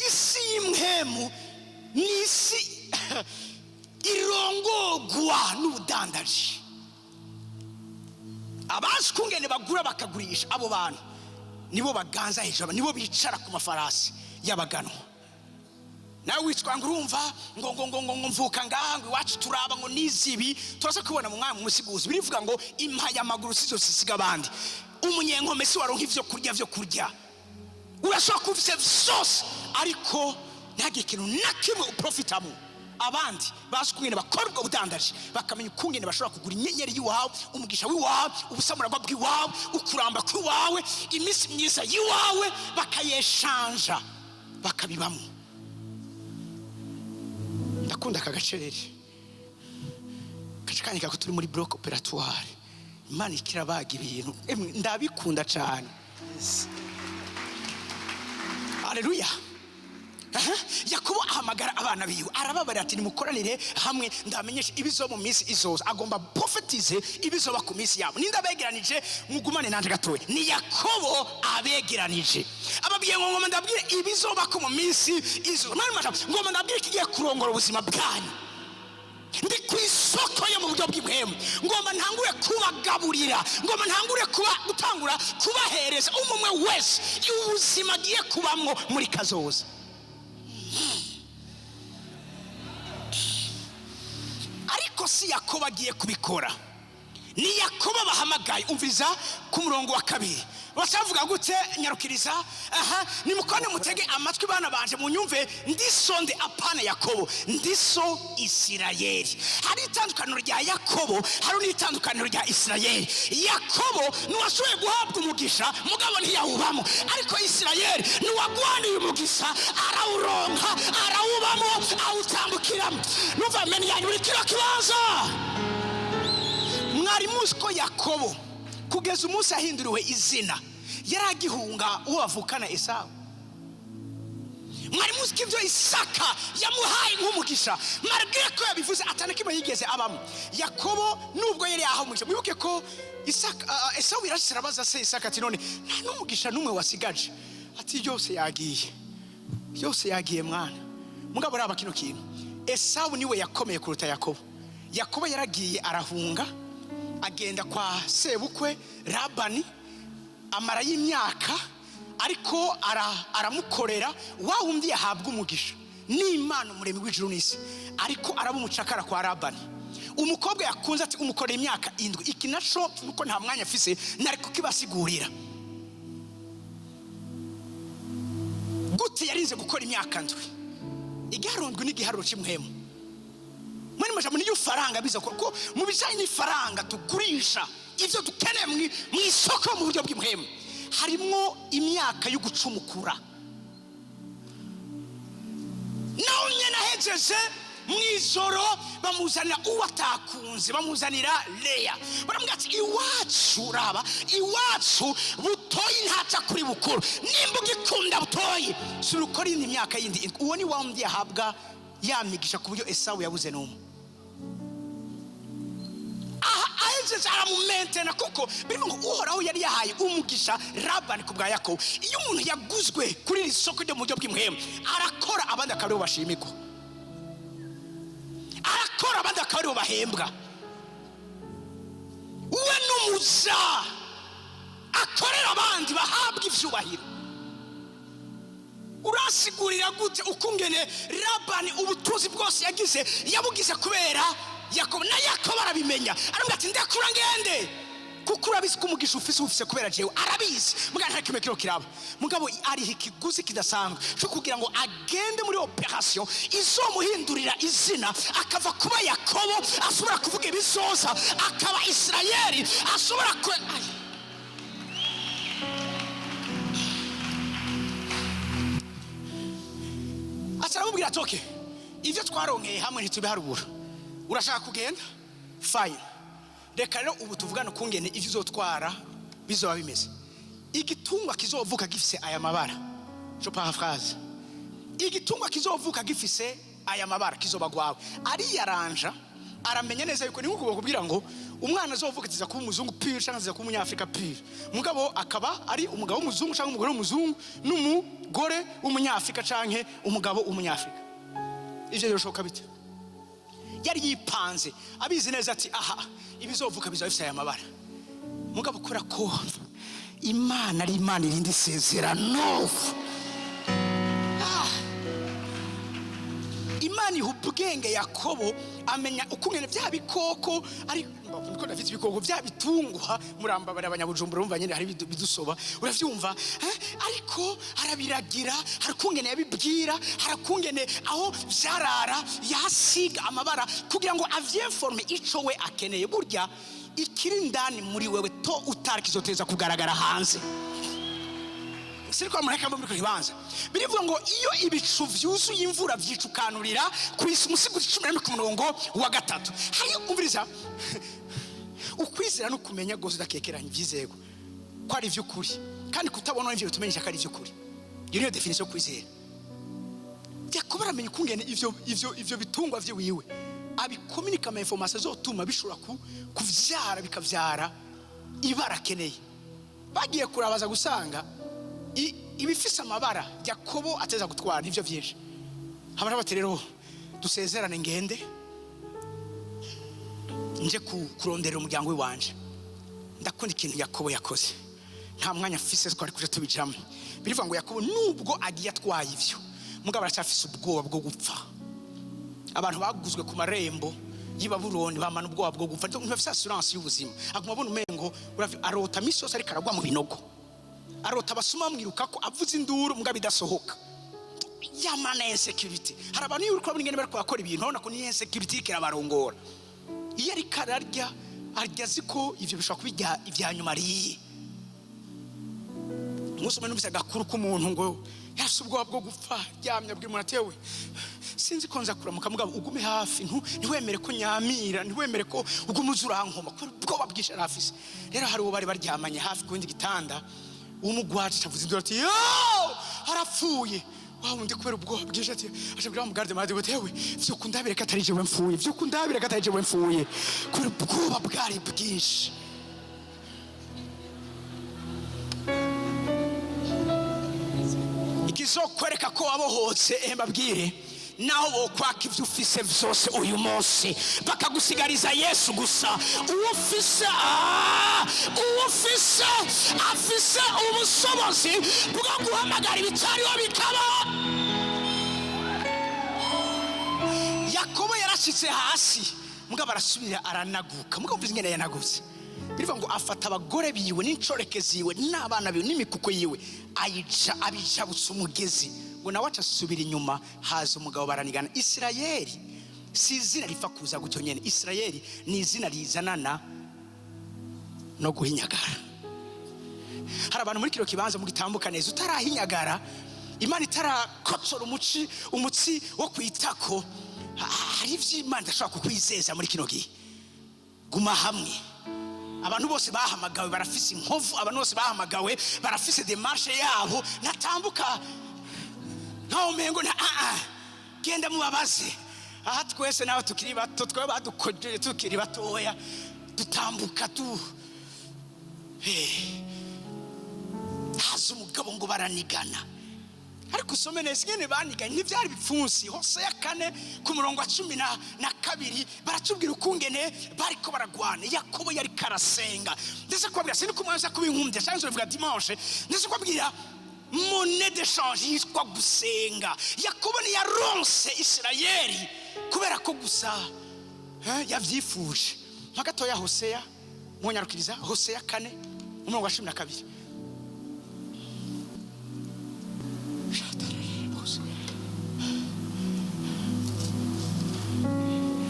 Isi y'imwemu ni isi irongogwa n'ubudandaji. Abazi kungene bagura bakagurisha, abo bantu nibo baganza hejuru, nibo bicara ku mafarasi y'abaganwa. Nawe witwa ngo urumva ngo ngo ngo ngo ngo mvuka ngaha, ngo iwacu turaba ngo nizibi, turaza kubona mu mwanya musiguzi birivuga ngo impa y'amaguru sizo sisiga abandi. Umunyenkome si waronka ivyo kurya vyo kurya, urashobora kuba ufise vyose ariko ntagire ikintu na kimwe uprofitamo. Abandi bazi ukungene bakora ubwo budandaji, bakamenya ukungene bashobora kugura inyenyeri y'iwawe, umugisha w'iwawe, ubusamuragwa bw'iwawe, ukuramba kw'iwawe, iminsi myiza y'iwawe, bakayeshanja bakabibamo. Ndakunda aka gacerere gace kanyika ko turi muri bloc opératoire. Imana ikirabaga ibintu, emwe ndabikunda cyane. Haleluya. Yakobo ahamagara abana biwe, arababarira ati nimukoranire hamwe ndamenyeshe ibizoba mu minsi izoza. Agomba profetize ibizoba ku minsi yabo. Ninde abegeranije? Mugumane nanje gatoya. Ni Yakobo abegeranije, ababwiye ngo ngoma ndabwire ibizoba ku minsi izoza. Mwari masha, ngoma ndabwire ikigiye kurongora ubuzima bwanyu. Ndi ku isoko yo mu buryo bw'impwemu, ngomba ntangure kubagaburira, ngomba ntangure gutangura kubahereza umwe wese ubuzima agiye kubamwo muri kazoza. Ariko si Yakobo agiye kubikora, ni Yakobo bahamagaye. Umviriza ku murongo wa 2, bacavuga gute? Nyarukiriza. Aha nimukone, mutege amatwi bana banje, munyumve. Ndiso nde apana Yakobo, ndiso Isirayeli. Hari itandukaniro rya Yakobo, hari n'itandukaniro rya Isirayeli. Yakobo niwashoboye guhabwa umugisha, mugabo ntiyawubamo, ariko Isirayeli niwagwaniye umugisha, arawuronka, arawubamo, awutambukiramo. Numva amen yanyu muri kino kibanza. Mwari muzi ko Yakobo kugeza umunsi ahinduriwe izina Yari agihunga uwo bavukana Esawu. Mwari muzi ko ibyo Isaka yamuhaye nk'umugisha, malgré ko yabivuze, atana kimwe yigeze abamo. Yakobo nubwo yari yahawe umugisha, mwibuke ko Isaka, Esawu yarashyize arabaza se Isaka ati: "None nta n'umugisha n'umwe wasigaje?" Ati: "Byose yagiye, byose yagiye, mwana." Mugabo raba kino kintu, Esawu niwe yakomeye kuruta Yakobo. Yakobo yaragiye arahunga, agenda kwa sebukwe Labani, amara y'imyaka, ariko aramukorera. Wa wundi yahabwa umugisha n'Imana Umuremyi w'ijuru n'isi, ariko araba umucakara kwa Labani. Umukobwa yakunze ati umukorera imyaka 7. Iki naco nuko nta mwanya afise nari kukibasigurira gute yarinze gukora imyaka 7. Igiharundwi n'igiharuro cy'impwemu muri majambo niyo faranga biza, kuko mu bijanye n'ifaranga tugurisha ivyo dukeneye mu isoko mu buryo bw'impwemu harimwo imyaka yo gucumukura. Nawe nyene ahejeje mu ijoro bamuzanira uwo atakunze, bamuzanira Leya. Baramubwira ati: "Iwacu, raba iwacu butoyi ntaca kuri bukuru. Nimba ugikunda butoyi, sura ukora iyindi myaka yindi." Uwo ni wa wundi yahabwa ya migisha ku buryo Esawu yabuze n'umwe. Aha ahejeje aramumentena, kuko birimo ngo Uhoraho yari yahaye umugisha Labani ku bwa Yakobo. Iyo umuntu yaguzwe kuri iri soko ryo mu buryo bw'impwemu, arakora abandi akaba aribo bashimirwa, arakora abandi akaba aribo bahembwa. We n'umuja akorera abandi bahabwa ivyubahiro. Urasigurira gute ukungene Labani ubutunzi bwose yagize yabugize kubera Yakobo? Na Yakobo arabimenya, aramubwira ati: "Ndekura ngende, kuko urabizi ko umugisha ufise ufise kubera jewe." Arabizi, mugabo nta kimwe kiro kiraba. Mugabo ariha ikiguzi kidasanzwe cyo kugira ngo agende muri opération izomuhindurira izina, akava kuba Yakobo ashobora kuvuga ibizoza, akaba Isirayeli ashobora ku Ay. Aca aramubwira ati: "Okay, ibyo twaronkeye hamwe ntitubiharubura. Urashaka kugenda, fine. Reka rero ubu tuvugane ukungene ivyo uzotwara bizoba bimeze. Igitungwa kizovuka gifise aya mabara," je paraphrase, "igitungwa kizovuka gifise aya mabara kizoba gwawe." Ariyaranja, aramenya neza yuko ni nkuko bakubwira ngo umwana azovuka tiza kuba umuzungu pur cyangwa tiza kuba umunyafrika pur, mugabo akaba ari umugabo w'umuzungu cyangwa umugore w'umuzungu n'umugore w'umunyafrika canke umugabo w'umunyafrika. Ivyo birashoboka bite? Yari yipanze, abizi neza ati: "Aha ibizovuka bizaba bifise aya mabara." Mugabo kubera ko Imana ari Imana irinda isezerano, Imana iha ubwenge Yakobo, amenya ukungene bya bikoko ari niko ndafite ibikoko bya bitungwa. Murambabara abanyabujumbura, urumva nyene hari bidusoba, uravyumva, eh? Ariko arabiragira, hari ukungene yabibwira, hari ukungene aho vyarara yasiga amabara kugira ngo avyeforme ico we akeneye. Burya ikiri indani muri wewe to utari kizoteza kugaragara hanze. Siriko mureka muri kibanza birivuga ngo iyo ibicu vyuzuye imvura vyicukanurira ku isi. Umusigo 11 ku murongo wa 3. Hariyo, umviriza, ukwizera no kumenya rwose udakekeranya ivyizego ko ari ivy'ukuri, kandi kutabona ivyo bitumenyesha ko ari ivy'ukuri. Iyo niyo définition yo kwizera. Yakobo aramenya ukungene ivyo bitungwa vyiwiwe abikominika ama information azotuma bishobora kuvyara, bikavyara ibara akeneye. Bagiye kurabaza gusanga ibifise amabara Yakobo ateza gutwara nivyo vyinshi. Habara bati: "Rero dusezerane, ngende nje kurondera umuryango w'iwanje." Ndakunda ikintu Yakobo yakoze. Nta mwanya afise twari kuja tubijamo. Birivuga ngo Yakobo nubwo agiye atwaye ivyo, mugabo aracyafise ubwoba bwo gupfa. Abantu baguzwe ku marembo y'i Babuloni bamana ubwoba bwo gupfa, ntibafise assurance y'ubuzima. Aguma abona umengo arota misi yose ariko aragwa mu binogo, arota abasuma bamwiruka ko avuze induru mugabo idasohoka. Yamana insecurity. Hari abantu iyo uriko urabona ingene bariko barakora ibintu, urabona ko ni insecurity iriko irabarongora. Iyo ariko ararya, arya azi ko ivyo bishobora kuba ivya nyuma ariye. Umunsi umwe numvise agakuru k'umuntu ngo yafise ubwoba bwo gupfa, ryamye abwira umuntu ati: "Yewe, sinzi ko nza kuramuka, mugabo ugume hafi, ntiwemere ko nyamira, ntiwemere ko ugume uza urankoma," kubera ubwoba bwinshi yari afise. Rero hari uwo bari baryamanye hafi ku kindi gitanda. Umugwaje acavuza induru ati: "Yo, arapfuye!" Wa wundi kubera ubwoba bwinshi ati, acabwira wa mugarde malade ngo: "Tewe, vyuka undabire ko atari jewe mfuye, vyuka undabire ko atari jewe mfuye," kubera ubwoba bwari bwinshi. Ikizokwereka ko wabohotse, mbabwire, naho bokwaka ibyo ufise vyose uyu munsi, bakagusigariza Yesu gusa, uwo ufise, uwo ufise afise ubushobozi bwo guhamagara ibitariho bikaba. Yakobo yarashitse hasi, mugabo arasubira aranaguka. Mugabo mvuze ingene yanagutse, birivuga ngo afata abagore biwe n'inshoreke ziwe n'abana biwe n'imikuko yiwe, ayica abijabutse umugezi, ngo nawe aca asubira inyuma. Haza umugabo baranigana. Isirayeli si izina ripfa kuza gutyo nyene. Isirayeli ni izina rizanana no guhinyagara. Hari abantu muri kino kibanza mugitambuka neza utarahinyagara, Imana itarakocora umuci umutsi wo kwitako. Hari ivyo Imana idashobora kukwizeza muri kino gihe. Guma hamwe. Abantu bose bahamagawe barafise inkovu, abantu bose bahamagawe barafise démarche yabo. Natambuka nkaho umengo nta genda mubabaze. Aha twese nawe tukiri bato, twe badukojeje tukiri batoya, dutambuka tu. Haza umugabo ngo baranigana, ariko usome neza ingene baniganye, ntivyari bipfunsi. Hoseya 4 ku murongo wa 12 baratubwira ukungene bariko baragwana. Yakobo yariko arasenga. Ndetse kubabwira, sindi kumwanza kubinkumbya cyangwa nzobivuga dimanche, ndetse kubabwira monnaie d'échange yitwa gusenga. Yakobo ntiyaronse Isirayeli kubera ko gusa yavyifuje. Nka gatoya Hoseya, mwonyarukiriza Hoseya 4 umurongo wa 12.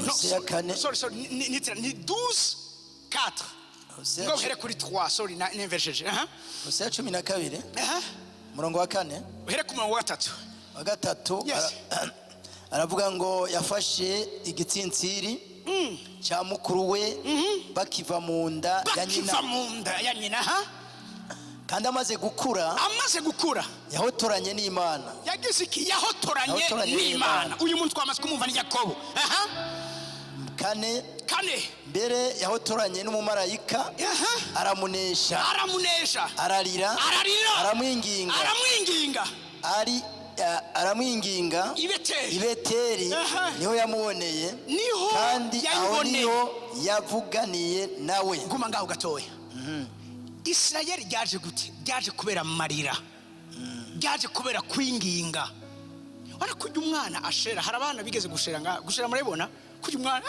No, Hoseya sorry, 4. Sorry, sorry, ni 12 4. Hoseya Ngo uhere kuri 3, sorry, na ninversheje. Aha. Hoseya 12, Aha. umurongo wa 4. Uhere ku murongo wa 3. Wa 3. Yes. Aravuga ngo yafashe igitsintsiri cya mukuru we bakiva mu nda ya Bakiva nyina. mu nda ya nyina, ha? Kandi amaze gukura, Amaze gukura, yahotoranye n'Imana. Yagize iki? Yahotoranye Yahotoranye n'Imana. n'Imana. Uyu muntu twamaze kumumva, ni Yakobo. Aha. 4. 4. Mbere yahotoranye n'umumarayika, aramunesha. Aramunesha. Ararira, Ararira. aramwinginga, Aramwinginga. ari aramwinginga I Beteli. I Beteli, niho yamuboneye, Niho kandi aho yayiboneye. niho yavuganiye nawe. Guma ngaho gatoya. Isirayeli ryaje gute? Ryaje kubera amarira, ryaje kubera kwinginga. Urabona kujya umwana ashera, hari abana bigeze gushera nga gushera, murabibona kujya umwana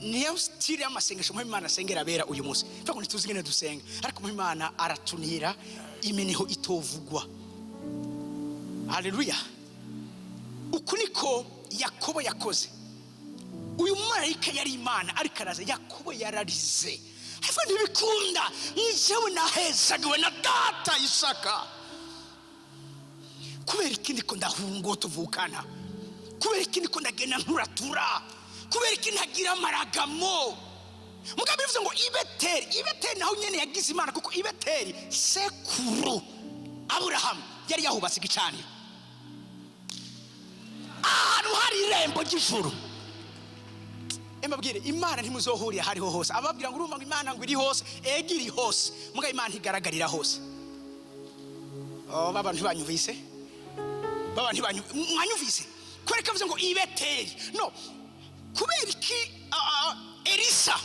niyo style y'amasengesho muha Imana asengera abera uyu munsi. Mvuga ngo ntituzi ingene dusenga, ariko muha Imana aratunira iminiho itovugwa. Haleluya! Uku niko Yakobo yakoze. Uyu mumarayika yari Imana, ariko araza, Yakobo yararize, ariko ntibikunda: "Njyewe nahezagiwe na data Isaka, kubera ikindi ko ndahunga uwo tuvukana? Kubera ikindi ko ndagenda nturatura? Kubera iki ntagira amaragamo?" Mugabo bivuze ngo i Beteli, i Beteli naho nyene yagize Imana, kuko i Beteli sekuru Aburahamu yari yahubatse igicaniro, ahantu hari irembo ry'ijuru. Mbabwire, Imana ntimuzohurira hariho hose. Ababwira ngo urumva ngo Imana ngo iri hose, ega iri hose, mugabo Imana ntigaragarira hose. Oh, baba ntibanyumvise, baba mwanyumvise. Kubera ko avuze ngo i Beteli, no kubera iki? Elisa,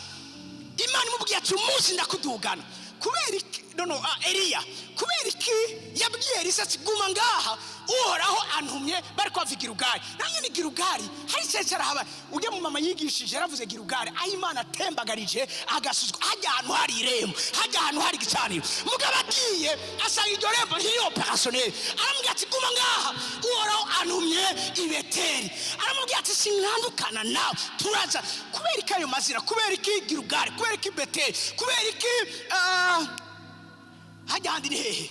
Imana imubwiye ati: "Umunsi ndakudugana." Kubera iki? No, Eliya, kubera iki yabwiye Elisa ati: "Guma ngaha, Uhoraho antumye"? Bari kwava i Girugari, nanjye ni Girugari, hari icyo arahaba. Ujya mu mama yigishije, yaravuze Girugari aho Imana atembagarije agasuzwa, hajya ahantu hari irembo, hajya ahantu hari igicaniro. Mugabo agiye asanga iryo rembo ntiri opérationnel. Aramubwira ati: "Guma ngaha, Uhoraho antumye i Beteli." Aramubwira ati: "Sinkandukana nawe, turaza." Kubera iki ayo mazina? Kubera iki Girugari? Kubera iki Beteli? Kubera iki hajya handi ni hehe?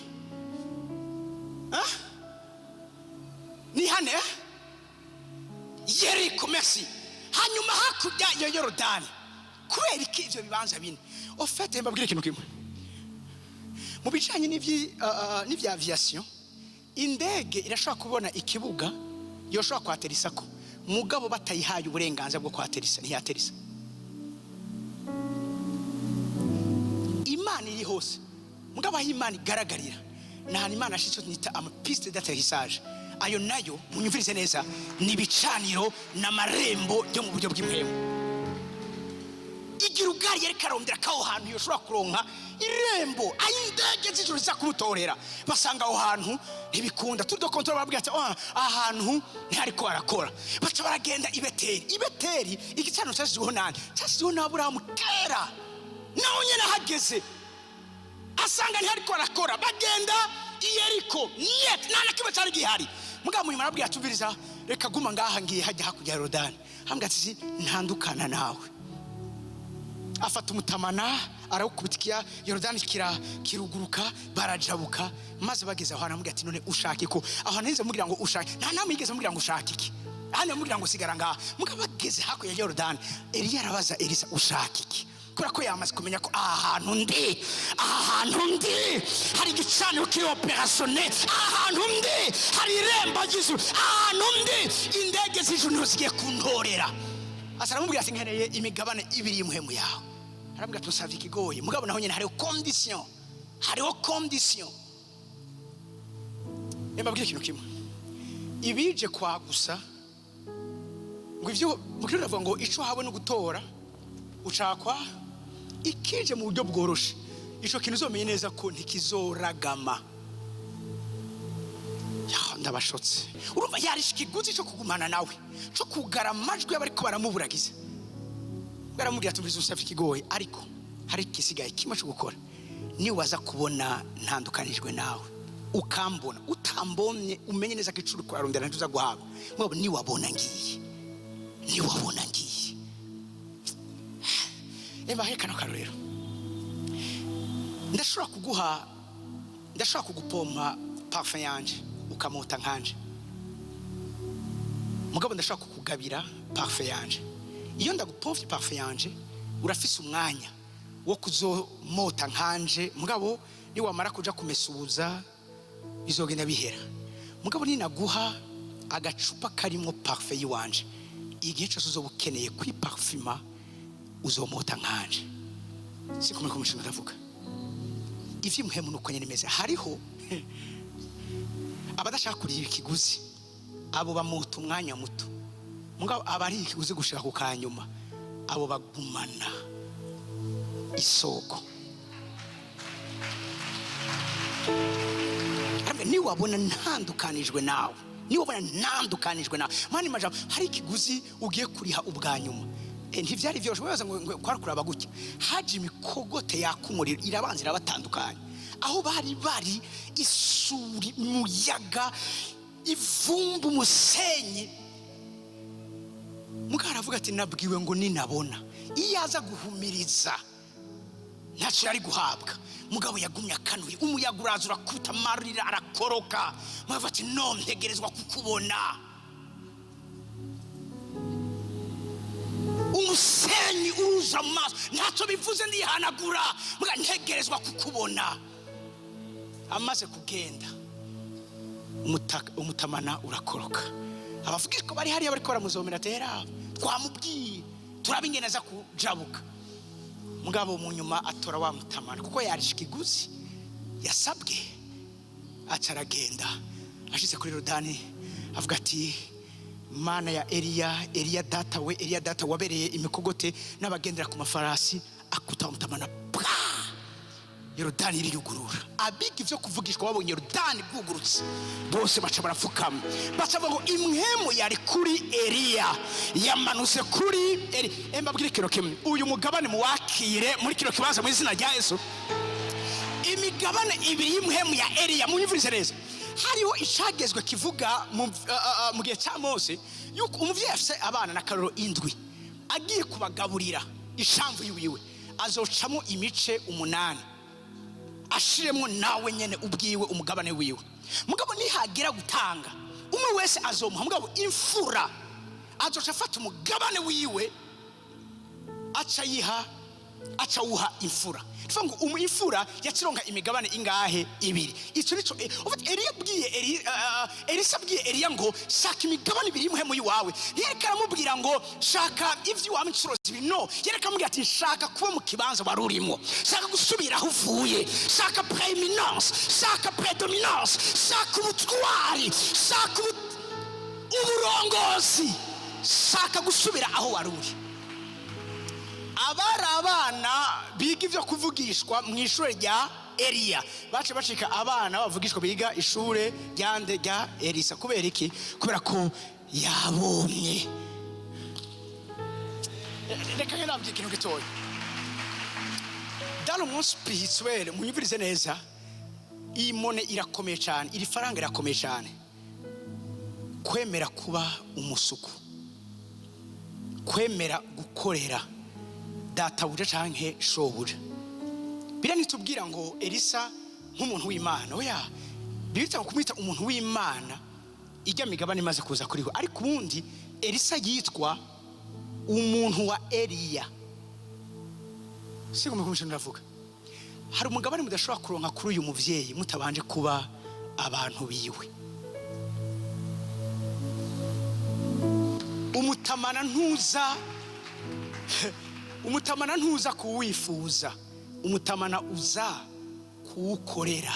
Ah? Ni hane, eh? Yeriko, merci. Hanyuma hakurya ya Yorodani. Kubera iki ivyo bibanza bine? Au fait, mbabwire ikintu kimwe. Mu bijyanye n'ibya aviation, indege irashobora kubona ikibuga yoshobora kwaterisa ko, mugabo batayihaye uburenganzira bwo kwaterisa ntiyaterisa. Imana iri hose, mugabo aho Imana igaragarira ni ahantu Imana yashyize icyo nita amapiste d'atterrissage. Ayo nayo munyumvirize neza, ni ibicaniro n'amarembo yo mu buryo bw'impwemu. Igira ubwari yari karondera ko aho hantu yoshobora kuronka irembo aho indege z'ijuru ziza kumutorera, basanga aho hantu ntibikunda. Tour de contrôle barabwira ati: "Oh, aha hantu ntihariko harakora." Baca baragenda i Beteri. I Beteri igicaniro cyashyizweho nande? Cyashyizweho n'Aburahamu kera. Naho nyine ahageze asanga ntihariko harakora. Bagenda i Yeriko, nyet nta na kimwe cyari gihari. Mugabo munyuma arabwira ati: "Umviriza, reka guma ngaha, ngiye hajya hakurya ya Yorodani." Hambwira ati: "Ntandukana nawe." Afata umutamana arawukubita ikiya Yorodani kiruguruka, barajabuka. Maze bageze aho hantu aramubwira ati: "None ushaka ko aho hantu?" Yigeze amubwira ngo ushake? Nta namwe yigeze amubwira ngo ushake iki. Ahandi amubwira ngo sigara ngaha. Mugabo bageze hakurya ya Yorodani, Eliya arabaza Elisa: "Ushaka iki?" Kubera ko yamaze kumenya ko aha hantu ndi hari igicaniro kiri opérationnel, aha hantu ndi hari irembo ry'ijuru, aha hantu ndi indege z'ijuru niho zigiye kuntorera. Asa aramubwira ati: "Nkeneye imigabane ibiri y'umuhemu yawe." Aramubwira ati: "Usavye ikigoye." Mugabo naho nyene hariho condition, hariho condition. Mbabwire ikintu kimwe: ibije kwa gusa ngo ivyo mu Kirundi bavuga ngo ico hawe no gutora ucakwa. Ikije mu buryo bworoshe, ico kintu uzomenye neza ko ntikizoragama. Ya, ndabashotse. Urumva yarisha ikiguzi cyo kugumana nawe, cyo kugara amajwi y'abariko baramuburagiza. Baramubwira ati: "Umviriza, usavye ikigoye, ariko hari igisigaye kimwe cyo gukora. Niwaza kubona ntandukanijwe nawe, ukambona utambonye, umenye neza ko icuri kurarondera ntuza guhabwa. Mugabo niwabona ngiye, niwabona ngiye." Eba he kano karorero: ndashobora kuguha, ndashobora kugupompa parfum yanje ukamota nkanje, mugabo ndashobora kukugabira parfum yanje. Iyo ndagupomfye parfum yanje, urafise umwanya wo kuzomota nkanje, mugabo niwamara kuja kumesuza bizogenda bihera. Mugabo ninaguha agacupa karimo parfum yiwanje, igihe cyose uzoba ukeneye kwiparfuma uzomota nkanje. Sikumwe ko umushinga ndavuga ivy'imuhemu nuko nyene imeze. Hariho abadashaka kuriha ikiguzi, abo bamuta umwanya muto, mugabo abari ikiguzi gushika ku kanyuma, abo bagumana isoko. Aramubwira, "Niwabona ntandukanijwe nawe, niwabona ntandukanijwe nawe." Mani majambo, hari ikiguzi ugiye kuriha ubwa nyuma. Ntivyari vyoroshe. Wibaza ngo kwari kuraba gutya? Haje imikogote yaka umuriro, irabanza irabatandukanya aho bari bari, isuri, umuyaga, ivumbi, umusenyi. Mugabo aravuga ati: "Nabwiwe ngo ninabona." Iyo aza guhumiriza ntacyo yari guhabwa, mugabo yagumye akanuye. Umuyaga uraza urakubita, amarira arakoroka. Mugabo ati: "No, ntegerezwa kukubona." Umusenyi uruza mu maso, ntacyo bivuze, ndihanagura, mugabo ntegerezwa kukubona. Amaze kugenda, umutamana urakoroka. Abavugishwa bari hariya bariko baramuzomera ati: "Hera twamubwiye, turaba ingene aza kujabuka." Mugabo mu nyuma atora wa mutamana, kuko yarisha ikiguzi yasabwe. Aca aragenda, ashitse kuri Yorodani avuga ati: "Mana ya Eliya, Eliya data we, Eliya data wabereye imikogote n'abagendera ku mafarasi." Akuta umutamana, pwa, Yorodani iriyugurura. Abiga ivyo kuvugishwa babonye Yorodani bwugurutse, bose baca barapfukama, baca bavuga ngo imwemu yari kuri Eliya yamanutse kuri Eli. Mbabwire ikintu kimwe: uyu mugabane muwakire muri kino kibanza mu izina rya Yesu. Imigabane ibiri y'imwemu ya Eliya, munyumvirize neza. Hariho icagezwe kivuga mu gihe cya Mose yuko umuvyeyi afise abana na karoro indwi, agiye kubagaburira ishamvu yiwiwe, azocamo imice umunani, ashiremo nawe nyene ubwiwe umugabane wiwe. Mugabo nihagera gutanga, umwe wese azomuha, mugabo imfura azoca afata umugabane wiwe, aca yiha, aca awuha imfura. Tuvuga ngo imfura yacironka imigabane ingahe? Ibiri. Ico nico ufite Eliya abwiye Elisa abwiye Eliya ngo shaka imigabane ibiri y'umuhemu iwawe, ntiyariko aramubwira ngo shaka ivy'iwawe inshuro zibiri. No, yariko aramubwira ati shaka kuba mu kibanza wari urimo, shaka gusubira aho uvuye, shaka prééminence, shaka prédominance, shaka ubutwari, shaka uburongozi, shaka gusubira aho wari uri. Abari abana biga ibyo kuvugishwa mu ishuri rya Eliya bace bacika abana bavugishwa biga ishure rya nde? Rya Elisa. Kubera iki? Kubera ko yabonye. Reka ngende nababwire ikintu gitoya dans le monde spirituel. Munyumvirize neza, iyi monnaie irakomeye cyane, iri faranga irakomeye cyane. Kwemera kuba umusuku, kwemera gukorera databuja canke shobuja, biriya ntitubwira ngo Elisa nk'umuntu w'Imana. Oya, bibita kumwita umuntu w'Imana ijya migabane imaze kuza kuri we. Ariko ubundi Elisa yitwa umuntu wa Eliya. Sigomba kumenya, ndavuga hari umugabane mudashobora kuronka kuri uyu muvyeyi mutabanje kuba abantu biwe. Umutamana ntuza, umutamana ntuza kuwifuza, umutamana uza kuwukorera.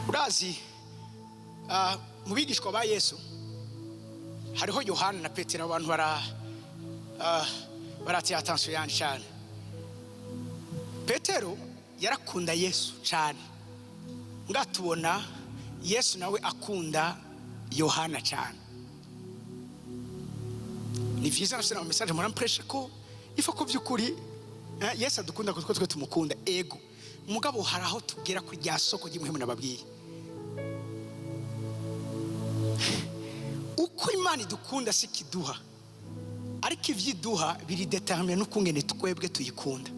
Urazi, mu bigishwa ba Yesu hariho Yohana na Petero. Abantu baratiye attention yanje cyane. Petero yarakunda Yesu cyane, ngatubona Yesu nawe akunda Yohana cyane. Ni vyiza nafise na message murampresha ko ifa ko by'ukuri Yesu adukunda kuko twe tumukunda. Ego, mugabo hari aho tugera kuri rya soko ry'imuhemu nababwiye. Uko Imana idukunda si kiduha, ariko ivyo iduha biri déterminé n'ukungene twebwe tuyikunda.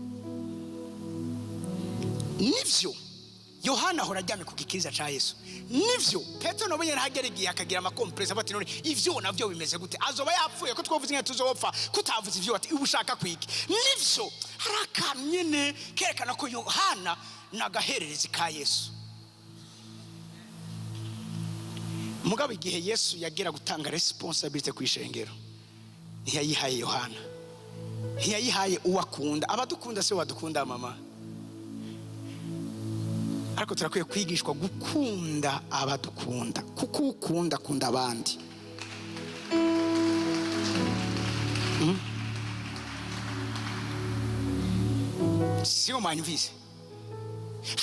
Nivyo, Yohana ahora aryamye ku gikiriza ca Yesu. Nivyo, Petero nawe nyene hagera igihe akagira ama complexes, avuga ati none ivyo navyo bimeze gute? Azoba yapfuye, ko twavuze nka tuzopfa, kutavuze ivyo, ati uba ushaka kwiki? Nivyo, hari akantu nyene kerekana ko Yohana ni agahererezi ka Yesu. Mugabo igihe Yesu yagera gutanga responsabilité ku ishengero, ntiyayihaye Yohana, ntiyayihaye uwo akunda. Abadukunda se wadukunda mama, ariko turakwiye kwigishwa gukunda abadukunda, kuko ukunda akunda abandi. Siyo mwanyumvise?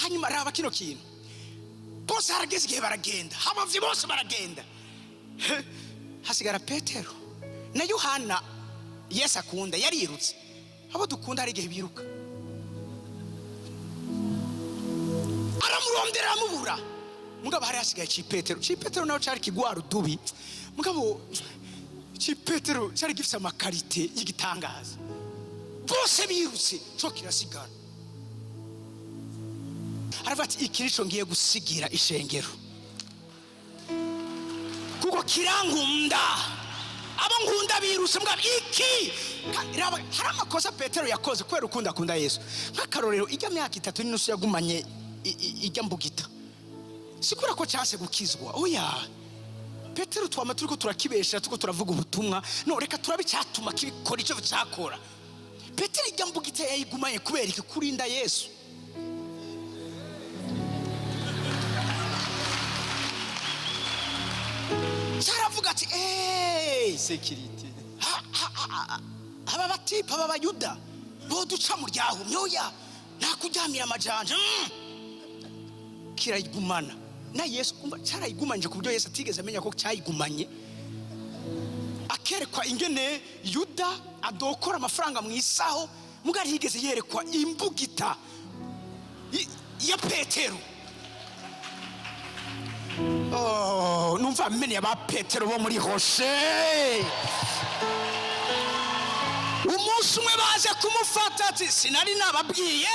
Hanyuma raba kino kintu: bose harageze igihe baragenda, abavyi bose baragenda, hasigara Petero na Yohana. Yesu akunda yarirutse. Abo dukunda hari igihe biruka. Aramurondera, aramubura. Mugabo hari hasigaye Cipetero. Cipetero nawe cari kigwara udubi, mugabo Cipetero cari gifise ama qualités y'igitangaza. Bose birutse, co kirasigara. Aravuga ati iki nico ngiye gusigira ishengero kuko kirankunda. Abo nkunda birutse, mugabo iki. Raba, hari amakosa Petero yakoze kubera ukunda akunda Yesu. Nk'akarorero, ijya myaka 3.5 yagumanye ijya mbugita, si kubera ko cyanse gukizwa. Oya, Petero twama turiko turakibesha, turiko turavuga ubutumwa. No reka turabe icyatuma kibikora icyo cyakora. Petero ijya mbugita yayigumanye kubera iki? Kurinda Yesu. Cyaravuga ati eee Sécurité. Aba batipa b'Abayuda boduca mu ryahumye. Oya, nta kuryamira amajanja. Kirayigumana na Yesu. Umva, cyarayigumanye ku buryo Yesu atigeze amenya ko cyayigumanye. Akerekwa ingene Yuda adokora amafaranga mu isaho, mugari yigeze yerekwa imbugita ya Petero. Oh, numva amenye aba Petero bo muri Hoshe. Umunsi umwe baje kumufata, ati sinari nababwiye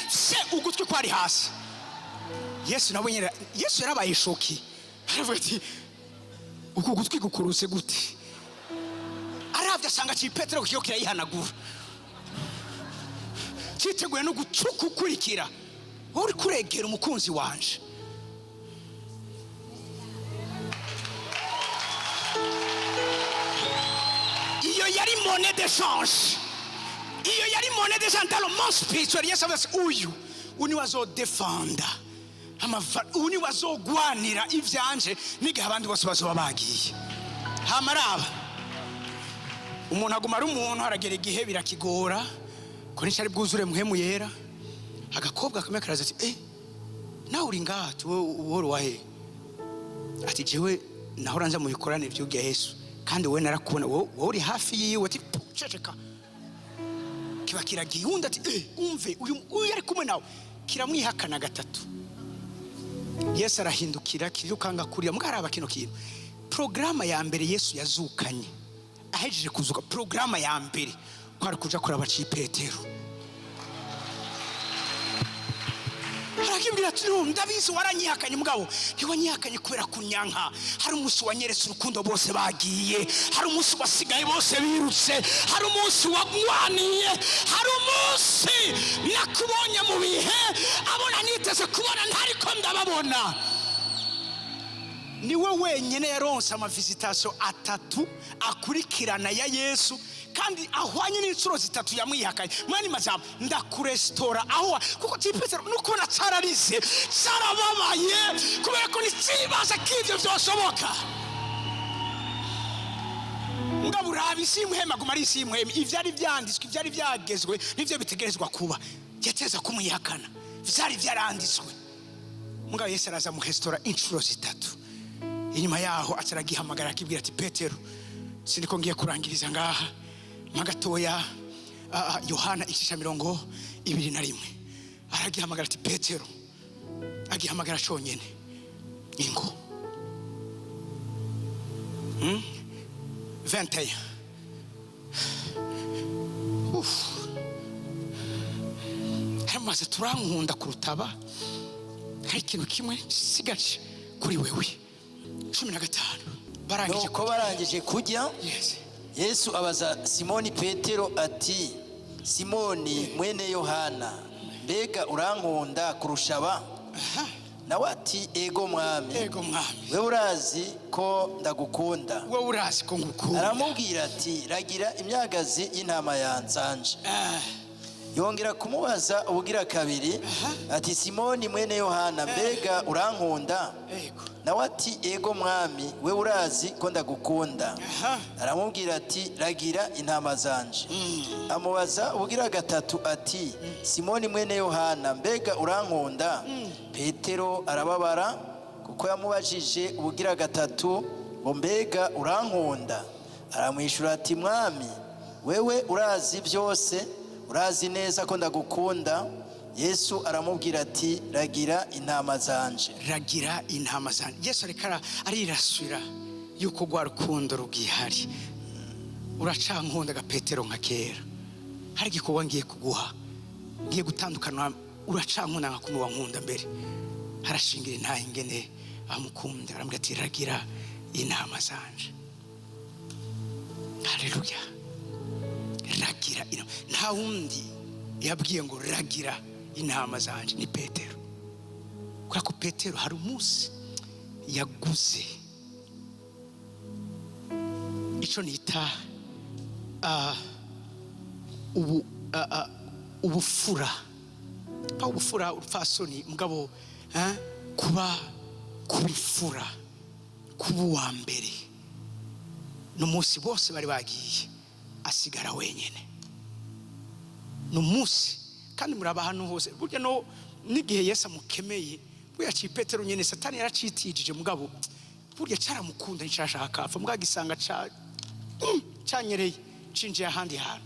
se? Ugutwi kwari hasi. Yesu nawe nyine, Yesu yarabaye choqué. Aravuga ati: "Uku gutwi gukurutse gute?" Aravye asanga ci Petero kiyo kirayihanagura, cyiteguye no gucukukurikira. "Wowe uri kuregera umukunzi wanje." Iyo yari monnaie d'échange, iyo yari monnaie d'échange dans le monde spirituel. Yesu avuze ati: "Uyu niwe azodefanda uyu niwe azogwanira ivyanje n'igihe abandi bose bazoba bagiye." Hamaraba umuntu aguma ari umuntu, haragera igihe birakigora ko nicari bwuzure Mpwemu Yera. Agakobwa kamwe karaza ati: "Eh, nawe uri ngaha?" Ati: "Wowe uhora wahe?" Ati: "Jewe nahora nza mu bikorane vy'urya Yesu, kandi wowe narakubona, wowe uri hafi yiwe." Ati: "Pu, ceceka." Kiba kiragiye. Undi ati: "Eh, umve, uyu ari kumwe nawe." Kiramwihakana gatatu. Yesu arahindukira, kirukanga kurira. Mugaraba kino kintu, porogaramu ya mbere Yesu yazukanye ahejeje kuzuka, porogaramu ya mbere kwari kuja kuraba ci Petero. Arakibwira ati: "No, ndabizi waranyihakanye, mugabo ntiwanyihakanye kubera kunyanka. Hari umunsi wanyeretse urukundo bose bagiye, hari umunsi wasigaye bose birutse, hari umunsi wagwaniye, hari umunsi nakubonye mu bihe abona niteze kubona ntariko ndababona." Niwe wenyine yaronse ama visitations atatu akurikirana ya Yesu, kandi ahwanye n'inshuro zitatu yamwihakanye. Mwani majambo, ndakuresitora aho kuko Petero nukubona cararize, carababaye, kubera ko ntikibaza k'ivyo vyoshoboka. Ngabo uraba isi y'imhema, aguma ari isi y'imhema. Ivyari vyanditswe, ivyari vyagezwe, nivyo bitegerezwa kuba. Yateza kumwihakana, vyari vyaranditswe. Mugabo Yesu araza amuhesitora inshuro zitatu. Inyuma yaho aca aragihamagara, akibwira ati: "Petero, sindiko ngiye kurangiriza ngaha mpa gatoya." Yohana igice 21, aragihamagara ati: "Petero." Agihamagara conyene, ingo 21. Uf. Hamaze turankunda kurutaba, hari ikintu kimwe sigaje kuri wewe. 15, barangije. Nuko barangije kurya, Yes. Yesu abaza Simoni Petero ati: "Simoni mwene Yohana, mbega urankunda kurusha aba?" Nawe ati: "Ego Mwami, "Ego Mwami, wewe urazi ko ndagukunda." Wowe urazi ko ngukunda. Aramubwira ati: "Ragira imyagazi y'intama yanzanje." Yongera kumubaza ubugira kabiri ati: "Simoni mwene Yohana, mbega urankunda?" Ego. Nawe ati: "Ego Mwami, wewe urazi ko ndagukunda." Aramubwira ati: "Ragira intama zanje." Amubaza ubugira gatatu ati: "Simoni mwene Yohana, mbega urankunda?" Petero arababara kuko yamubajije ubugira gatatu ngo: "Mbega urankunda?" Aramwishyura ati: "Mwami, wewe urazi byose, urazi neza ko ndagukunda." Yesu aramubwira ati: "Ragira intama zanje." "Ragira intama zanjye." Yesu ariko ariraswira yuko rwa rukundo rugihari. "Uracankunda ga Petero nka kera? Hari igikorwa ngiye kuguha, ngiye gutandukana. Uracankunda nka kumwe wankunda mbere?" Harashingira intahe ingene amukunda. Aramubwira ati: "Ragira intama zanje." Haleluya! Ragira intama. Nta wundi yabwiye ngo "ragira intama zanje", ni Petero, kubera ko Petero hari umunsi yaguze icyo nita ubu ubufura, pa ubufura, urupfasoni, mugabo kuba kubifura, kuba uwa mbere. N'umunsi bose bari bagiye, asigara wenyine. Ni umunsi kandi muraba ahantu hose burya no n'igihe Yesu amukemeye, burya ci Petero nyene Satani yaracitijije, mugabo burya caramukunda, nticashaka apfa, mugabo gisanga ca canyereye, cinjiye ahandi hantu.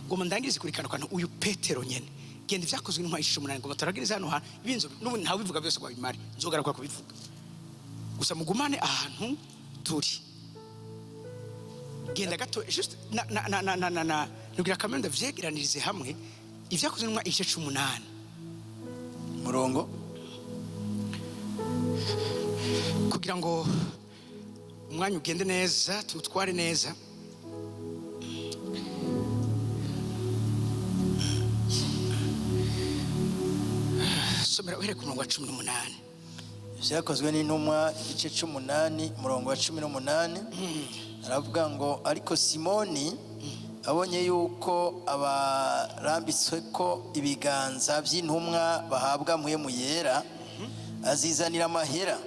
Ngoma ndangirize kuri kano kantu. Uyu Petero nyene, genda Ibyakozwe n'Intumwa 8, ngoma turagirize hano hantu ibinzo. N'ubundi ntawe bivuga byose ngo abimare, nzogaruka kubivuga. Gusa mugumane ahantu turi. Genda gato, juste na na na na na na na nugira kamwe, ndavyegeranirize hamwe. Ibyakozwe n'Intumwa igice 8. Murongo. Kugira ngo umwanya ugende neza, tuwutware neza. Somera uhere ku murongo wa 18. Byakozwe n'Intumwa, igice 18, umurongo wa 18, aravuga ngo: "Ariko Simoni abonye yuko abarambitswe ko ibiganza by'intumwa bahabwa Mpwemu Yera, azizanira amahera,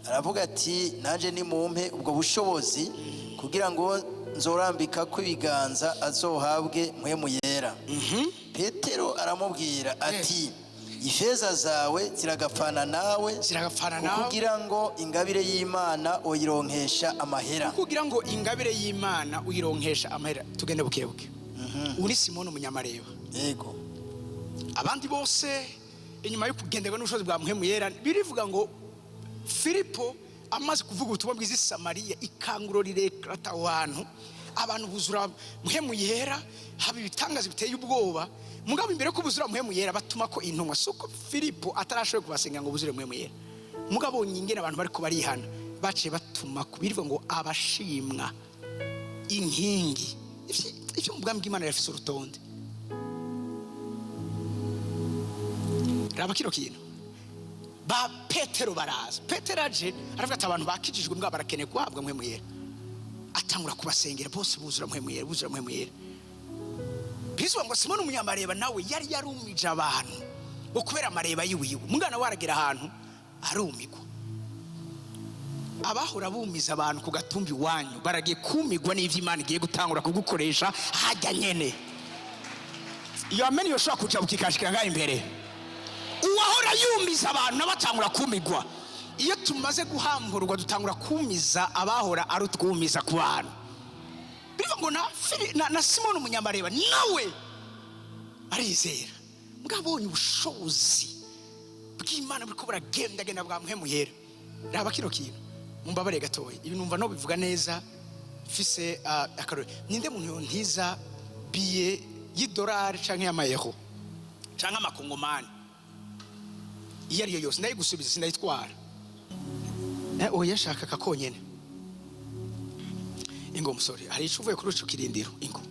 aravuga ati: 'Nanjye nimumpe ubwo bushobozi, kugira ngo nzorambika ko ibiganza azohabwe Mpwemu Yera.' Petero aramubwira ati: 'Ifeza zawe ziragapfana nawe, Ziragapfana nawe. kugira ngo ingabire y'Imana uyironkesha amahera.'" Kugira ngo ingabire y'Imana uyironkesha amahera. Tugende buke buke. Uri Simoni Umunyamareba. Yego. Abandi bose, inyuma yo kugenderwa n'ubushobozi bwa Mpwemu Yera, birivuga ngo Filipo amaze kuvuga ubutumwa bwiza i Samariya, ikanguro rirekrata aho hantu, abantu buzura Mpwemu Yera, haba ibitangaza biteye ubwoba. Mugabo imbere ko buzura Mpwemu Yera, batuma ko intumwa. Si uko Filipo atarashoboye kubasenga ngo buzure Mpwemu Yera, mugabo nyingene abantu bariko barihana, baciye batuma ku birivuga ngo abashimwa inkingi. Ivyo mu bwami bw'Imana birafise urutonde. Raba kino kintu, ba Petero baraza. Petero aje aravuga ati: "Abantu bakijijwe mbwa barakeneye guhabwa Mpwemu Yera." Atangura kubasengera, bose buzura Mpwemu Yera, buzura Mpwemu Yera. Bizuba ngo Simoni Umunyamareba nawe yari yarumije abantu ngo kubera amareba yiwiwe, umwana we aragera ahantu arumigwa. Abahora bumiza abantu ku gatumba iwanyu baragiye kumigwa n'ivyo Imana igiye gutangura kugukoresha hajya nyene. Iyo ameni yoshobora kuja bukikashikira ngaho imbere. Uwahora yumiza abantu nabo atangura kumigwa. Iyo tumaze guhamburwa, dutangura kumiza abahora ari utwumiza ku bantu. Bivuga ngo na Simoni Umunyamareba nawe arizera, mbwabonye ubushobozi bw'Imana buriko buragendagenda bwa Mpwemu Yera. Raba kino kintu, mumbabare gatoya, ibi numva no bivuga neza mfise akarore. Ninde muntu yontiza billet y'idolari canke y'amayero canke amakongomani, iyo ariyo yose ndayigusubiza, sindayitwara. Oya, shaka kakonyene. Ingo musore, hari ico uvuye kuri ico kirindiro. Ingo,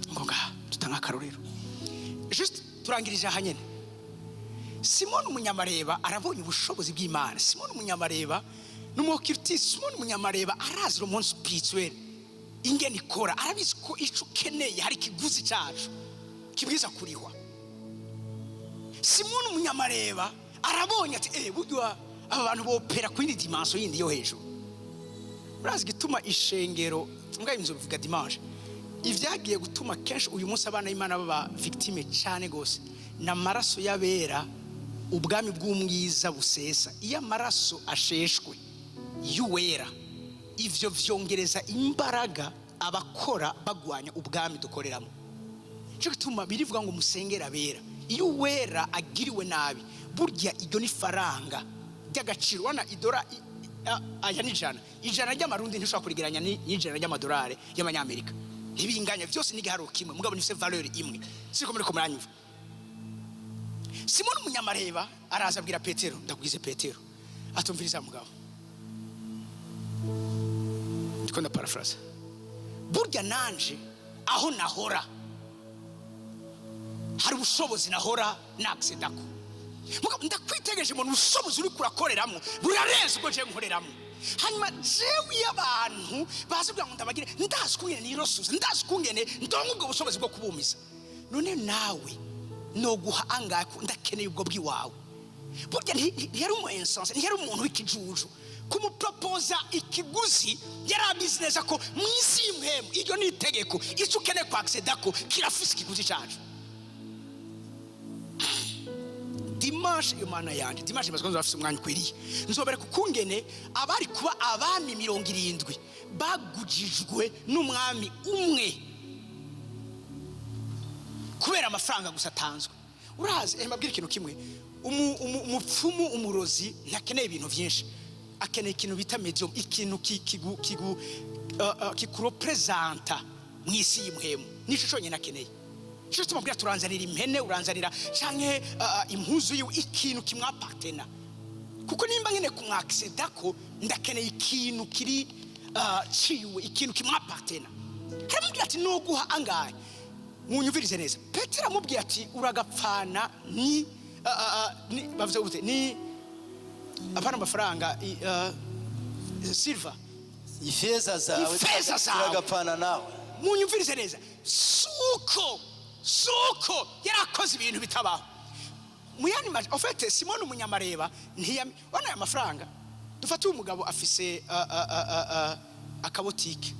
ingo ngaha tutanga akarorero, juste turangirije aha nyene. Simoni Umunyamareba arabonye ubushobozi bw'Imana. Simoni Umunyamareba n'umu occultiste. Simoni Umunyamareba arazi le monde spirituel ingene ikora, arabizi ko ico ukeneye hari ikiguzi cacu kibwiza kurihwa. Simoni Umunyamareba arabonye ati: "Burya aba bantu bopera ku yindi dimension yindi yo hejuru." Urazi igituma ishengero mbwa inzu bivuga dimanche, ivyagiye gutuma kenshi uyu munsi abana b'Imana baba victime cyane gose, ni amaraso y'abera ubwami bw'umwiza busesa. Iyo amaraso asheshwe y'uwera, ivyo vyongereza imbaraga abakora bagwanya ubwami dukoreramo. Cyo gituma birivuga ngo musengera abera. Iyo uwera agiriwe nabi, burya iryo ni faranga ry'agaciro. Wana idora aya ni 100, 100 ry'amarundi ntishobora kurigeranya n'100 ry'amadolari y'amanyamerika, ntibinganya. Byose ni igiharuro kimwe, mugabo nifise valeur imwe. Siko muri ko muranyumva? Simoni Umunyamareba araza abwira Petero: "Ndabwize Petero," atumviriza mugabo, ndiko ndaparaphrase, "burya nanje aho nahora hari ubushobozi nahora nakisedako. Mugabo ndakwitegereje, mbona ubushobozi uri kurakoreramo burarenze ubwo jewe nkoreramo. Hanyuma jewe iyo abantu bazi kugira ngo ndabagire, ndazi ukungene nirosuza, ndazi ukungene ndonka ubwo bushobozi bwo kubumiza. None nawe noguha angahe? Ndakeneye ubwo bw'iwawe." Burya ntiyari umu insensé, ntiyari umuntu w'ikijuju kumupropoza ikiguzi. Yari abizi neza ko mu isi y'impwemu iryo ni itegeko: icyo ukeneye kwakisedako kirafise ikiguzi cyacu. Dimanche, iyo Mana yanjye, dimanche bazwa bafise umwanya ukwiriye, nzobereka ukungene abari kuba abami 70 bagujijwe n'umwami umwe kubera amafaranga gusa atanzwe. Urazi, mbabwire ikintu kimwe: umupfumu, umurozi ntakeneye ibintu byinshi, akeneye ikintu bita medium, ikintu kikurepresenta mu isi y'impwemu, nico cyonyine akeneye. Cyo tumubwira turanzanira impene, uranzanira canke impuzu yiwe, ikintu kimwapartena. Kuko nimba nyine kumwakiseda ko ndakeneye ikintu kiri ciwe, ikintu kimwapartena. Aramubwira ati: "Noguha angahe?" Munyumvirize neza. Petero amubwiye ati: "Uragapfana ni ni bavuze gute, ni apana amafaranga, silver." Ifeza zawe. Ifeza zawe. Turagapfana nawe. Munyumvirize neza. Suko yarakoze ibintu bitabaho muyandi maje. En fait, Simoni umunyamareba ntiyam wana aya mafaranga. Dufate uyu mugabo afise akabotike: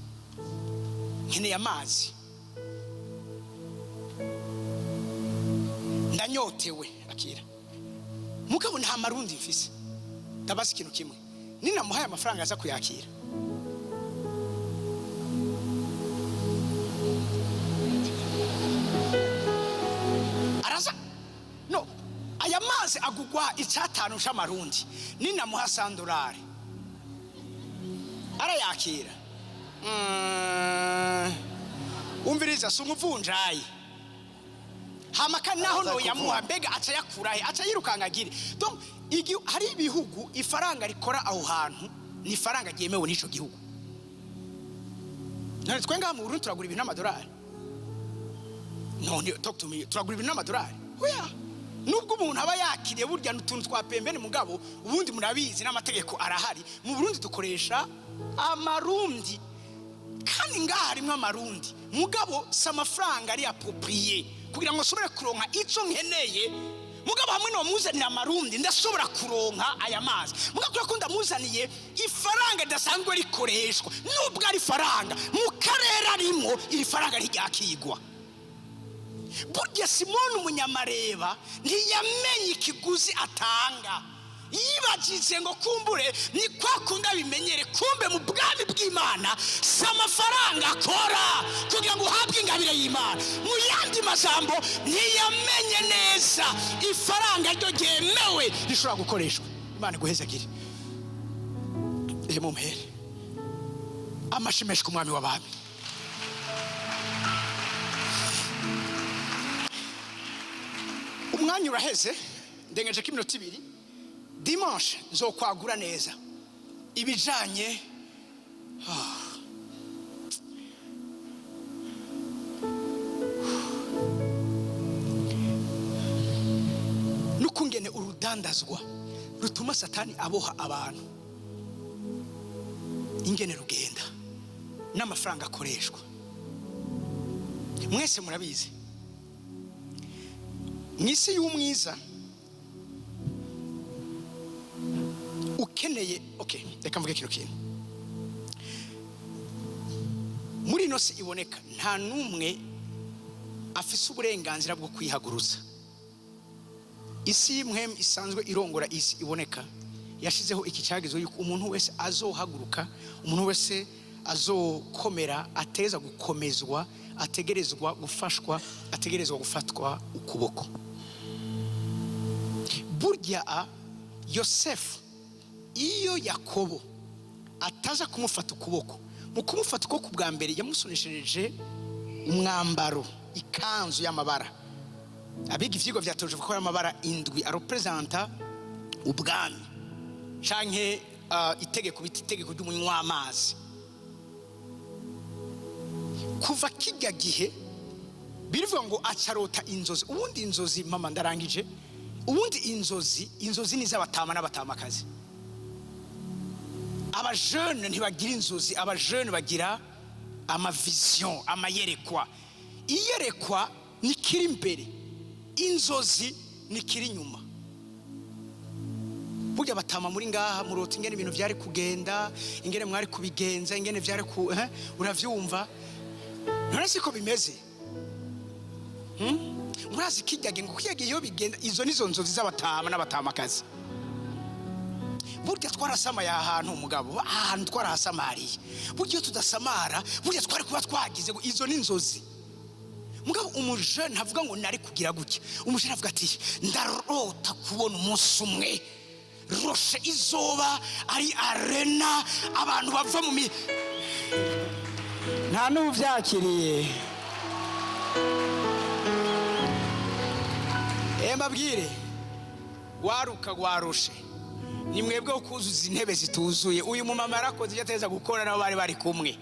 "Nkeneye amazi, ndanyotewe, akira." Mugabo nta marundi mfise. Ndabaza ikintu kimwe: ninamuhaye amafaranga, aza kuyakira? Araza no aya mazi agugwa 5 c'amarundi, ninamuha 100 dolari arayakira? Umviriza, si umuvunjayi. Hama kandi naho Araza noyamuha, kuvunja. Mbega aca yakurahe? Aca yirukanga agire. Donc hari ibihugu ifaranga rikora aho hantu ni ifaranga ryemewe n'ico gihugu. None twe ngaha mu Burundi turagura ibintu n'amadolari? None talk to me, turagura ibintu n'amadolari? Oya. Nubwo umuntu aba yakiriye burya n'utuntu twa pembeni, mugabo ubundi murabizi n'amategeko arahari. Mu Burundi dukoresha amarundi, kandi ngaha harimwo amarundi, mugabo si amafaranga ari approprié kugira ngo nshobore kuronka ico nkeneye. Mugabo hamwe nomuzanira amarundi, ndashobora kuronka aya mazi. Mugabo kubera ko ndamuzaniye ifaranga ridasanzwe rikoreshwa, nubwo ari ifaranga mu karere arimwo, iri faranga ntiryakigwa. Burya Simoni umunyamareba ntiyamenye ikiguzi atanga. Yibajije ngo kumbure ni kwa kundi abimenyere. Kumbe mu bwami bw'Imana si amafaranga akora kugira ngo uhabwe ingabire y'Imana. Mu yandi majambo, ntiyamenye neza ifaranga ryo ryemewe rishobora gukoreshwa. Imana iguhezagire. Ihe mumpere amashi menshi ku Mwami w'abami. Umwanya uraheze, ndengeje ko iminota 2. Dimanche nzokwagura neza ibijanye. N'ukungene urudandazwa rutuma Satani aboha abantu, ingene rugenda n'amafaranga akoreshwa. Mwese murabizi, mu isi y'umwiza ukeneye, okay, reka mvuge kino kintu: muri ino si iboneka, nta n'umwe afise uburenganzira bwo kwihagurutsa. Isi y'imwe isanzwe irongora isi iboneka yashizeho iki cyagizwe yuko umuntu wese azohaguruka, umuntu wese azokomera, ateza gukomezwa, ategerezwa gufashwa, ategerezwa gufatwa ukuboko. Burya a Yosefu, iyo Yakobo ataza kumufata ukuboko, mu kumufata ukuboko bwa mbere yamusoneshereje umwambaro, ikanzu y'amabara. Abiga ivyigwa vya théologie ko amabara 7 arepresenta ubwami canke itegeko bita itegeko ry'umunywa w'amazi. Kuva kijya gihe birivuga ngo acarota inzozi. Ubundi inzozi, mama ndarangije, ubundi inzozi ni iz'abatama n'abatamakazi. Abajene ntibagira inzozi, abajene bagira amavision, amayerekwa. Iyerekwa ni kiri imbere, inzozi ni kiri inyuma. Burya batama muri ngaha murota ingene ibintu byari kugenda, ingene mwari kubigenza, ingene byari ku uravyumva. None siko bimeze? Murazi kijyage ngo kijyage iyo bigenda, izo nizo nzozi z'abatama n'abatamakazi. Burya twarasamaye ahantu, umugabo ahantu twarahasamariye. Burya iyo tudasamara, burya twari kuba twagize ngo izo ni inzozi. Mugabo umujene ntavuga ngo nari kugira gutya. Umujene avuga ati: "Ndarota kubona umunsi umwe Rocher izoba ari arena, abantu bava mu mi." Nta n'ubyakiriye. Mbabwire, waruka rwa Rocher. Ni mwebwe wo kuzuza intebe zituzuye. Uyu mumama yarakoze ibyo ateza gukora, nabo bari bari kumwe.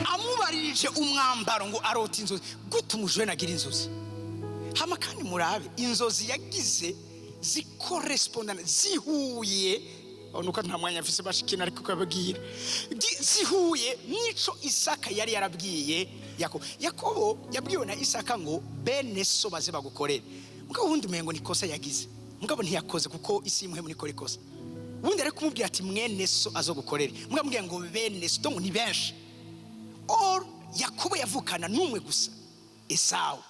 Amubaririje umwambaro ngo arota inzozi. Gute umujene agira inzozi? Hama kandi murabe inzozi yagize zikorespondana, zihuye. Nuko nta mwanya mfise bashikina, ariko kababwira zihuye n'ico Isaka yari yarabwiye Yakobo. Yakobo yabwiwe na Isaka ngo bene so baze bagukorere. Mugabo wundi umengo ni kosa yagize, mugabo ntiyakoze kuko isi imwe muri ikosa. Wundi ari kumubwira ati mwene so azogukorere, mugabo amubwira ngo bene so, donc ni benshi. Or Yakobo yavukana n'umwe gusa, Esawu.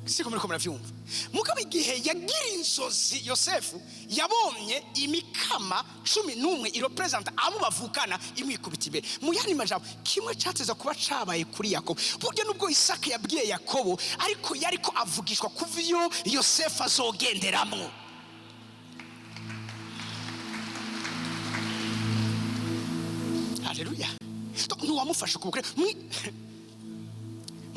Siko muriko muravyumva? Mugabo igihe yagira inzozi, Yosefu yabonye imikama 11 irepresenta abo bavukana imwikubita imbere. Mu yandi majambo, kimwe cateza kuba cabaye kuri Yakobo. Burya nubwo Isaka yabwiye Yakobo, ariko yariko avugishwa kuva iyo Yosefu azogenderamwo. Haleluya. Ntiwamufashe ukuboko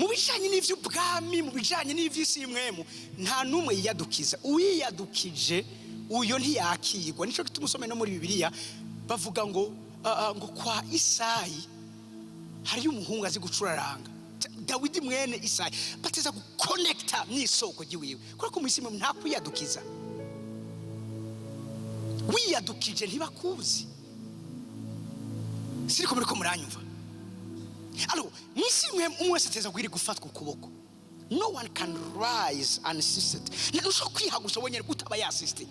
mu bijanye n'ivy'ubwami, mu bijanye n'ivy'isi imwemu, nta n'umwe yiyadukiza. Uwiyadukije uyo ntiyakirwa. Nico gituma usome no muri Bibiliya bavuga ngo ngo kwa Isayi hariyo umuhungu azi gucuraranga, Dawidi mwene Isayi. Bateza gukonekta n'isoko ry'iwiwe, kubera ko mu isi imwe nta kwiyadukiza. Wiyadukije ntibakuzi. Siriko muriko muranyumva? Alo, mwisi mwe umwe wese ateza kwiri gufatwa ukuboko. No one can rise unassisted. Ntushobora kwihagusa wenyine utaba yassisted.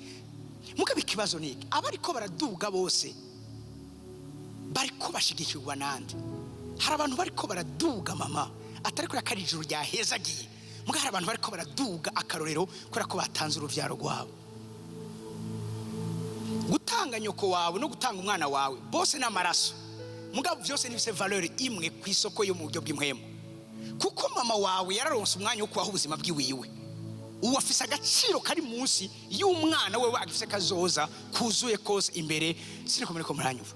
Mugabo ikibazo ni iki? Abariko baraduga bose bariko bashigikirwa nande? Hari abantu bariko baraduga mama atari kuri akari ijuru ryahezagiye. Mugabo hari abantu bariko baraduga akarorero kubera ko batanze uruvyaro rwabo. Gutanga nyoko wawe no gutanga umwana wawe bose ni amaraso. Mugabo vyose nibise valeur imwe ku isoko yo mu buryo bw'impwemu. Kuko mama wawe yararonse umwanya wo kubaho ubuzima bwiwiwe. Uwo afise agaciro kari munsi y'umwana wewe agifise kazoza kuzuye kose imbere. Siniko muriko muranyumva?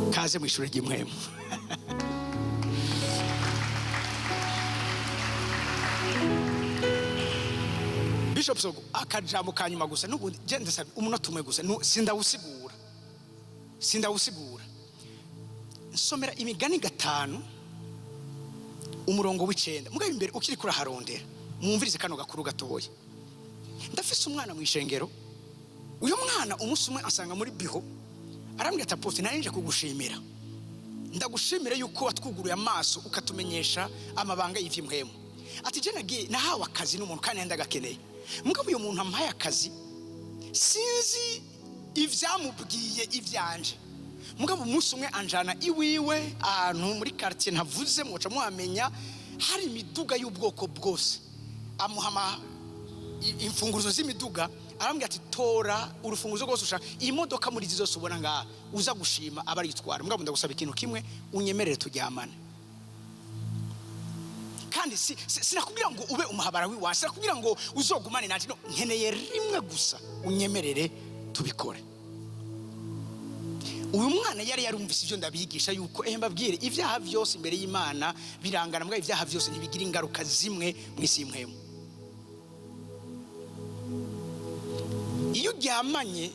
Kaze mu ishuri ry'impwemu. Bishop Sogo, akajambo kanyuma gusa n'ubundi je ndasabye umunota umwe gusa, sindawusigura. Sindawusigura. Nsomera imigani 5 umurongo w'9. Mugabo imbere ukiri kuraharondera, mwumvirize kano gakuru gatoya. Ndafise umwana mu ishengero. Uyu mwana umunsi umwe asanga muri biho, arambwira ati apotre, nari nje kugushimira. Ndagushimira yuko watwuguruye amaso ukatumenyesha amabanga y'ivy'impwemu. Ati je nagiye nahawe akazi n'umuntu kandi ndagakeneye. Mugabo uyu muntu ampaye akazi sinzi ivyamubwiye ivyanje. Mugabo umunsi umwe anjana iwiwe ahantu muri quartier ntavuze, mwoca muhamenya, hari imiduga y'ubwoko bwose. Amuha imfunguruzo z'imiduga, arambwira ati tora urufunguzo rwose ushaka, iyi modoka muri izi zose ubona ngaha uza gushima aba aritwara. Mugabo ndagusaba ikintu kimwe, unyemerere turyamane. Kandi sinakubwira ngo ube umuhabara w'iwacu, sinakubwira ngo uzogumane nanje, no, nkeneye rimwe gusa unyemerere tubikore. Uyu mwana yari yarumvise ivyo ndabigisha yuko mbabwire ivyaha vyose imbere y'Imana birangana, mbwa ivyaha vyose ntibigira ingaruka zimwe mu isi y'imwemu. Iyo uryamanye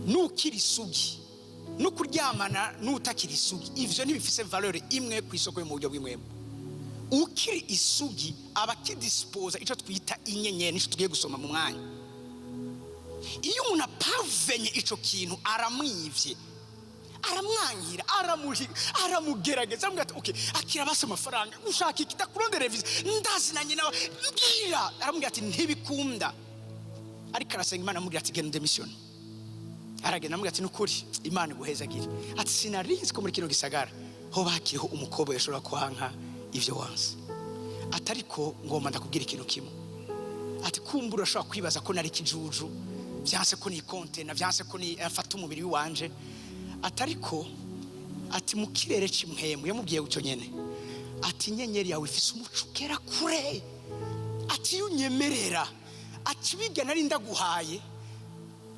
n'ukiri isugi no kuryamana n'utakiri isugi, ivyo ntibifise valeur imwe ku isoko yo mu buryo bw'imwemu. Ukiri isugi aba akidisposa ico twita inyenyeri, nico tugiye gusoma mu mwanya. Iyo umuntu apavenye ico kintu aramwivye, aramwankira, aramugerageza, aramubwira ati okay, akira basi amafaranga, ushaka iki, ndakurondera visa, ndazinanye nawe, mbwira. Aramubwira ati ntibikunda. Ariko arasenga Imana, amubwira ati genda demission. Aragenda amubwira ati nukuri Imana iguhezagire. Ati sinarinzi ko muri kino gisagara ho bakiriho umukobwa yashobora kwanka ivyo wanse. Atariko ngomba ndakubwira ikintu kimwe. Ati kumbura urashobora kwibaza ko nari kijuju, vyanse ko ni konte na vyanse ko ni afata umubiri wanje. Atariko ati mu kirere c'imhemu yamubwiye gutyo nyene. Ati inyenyeri yawe ifise umuco ugera kure. Ati iyo unyemerera, ati bijya nari ndaguhaye,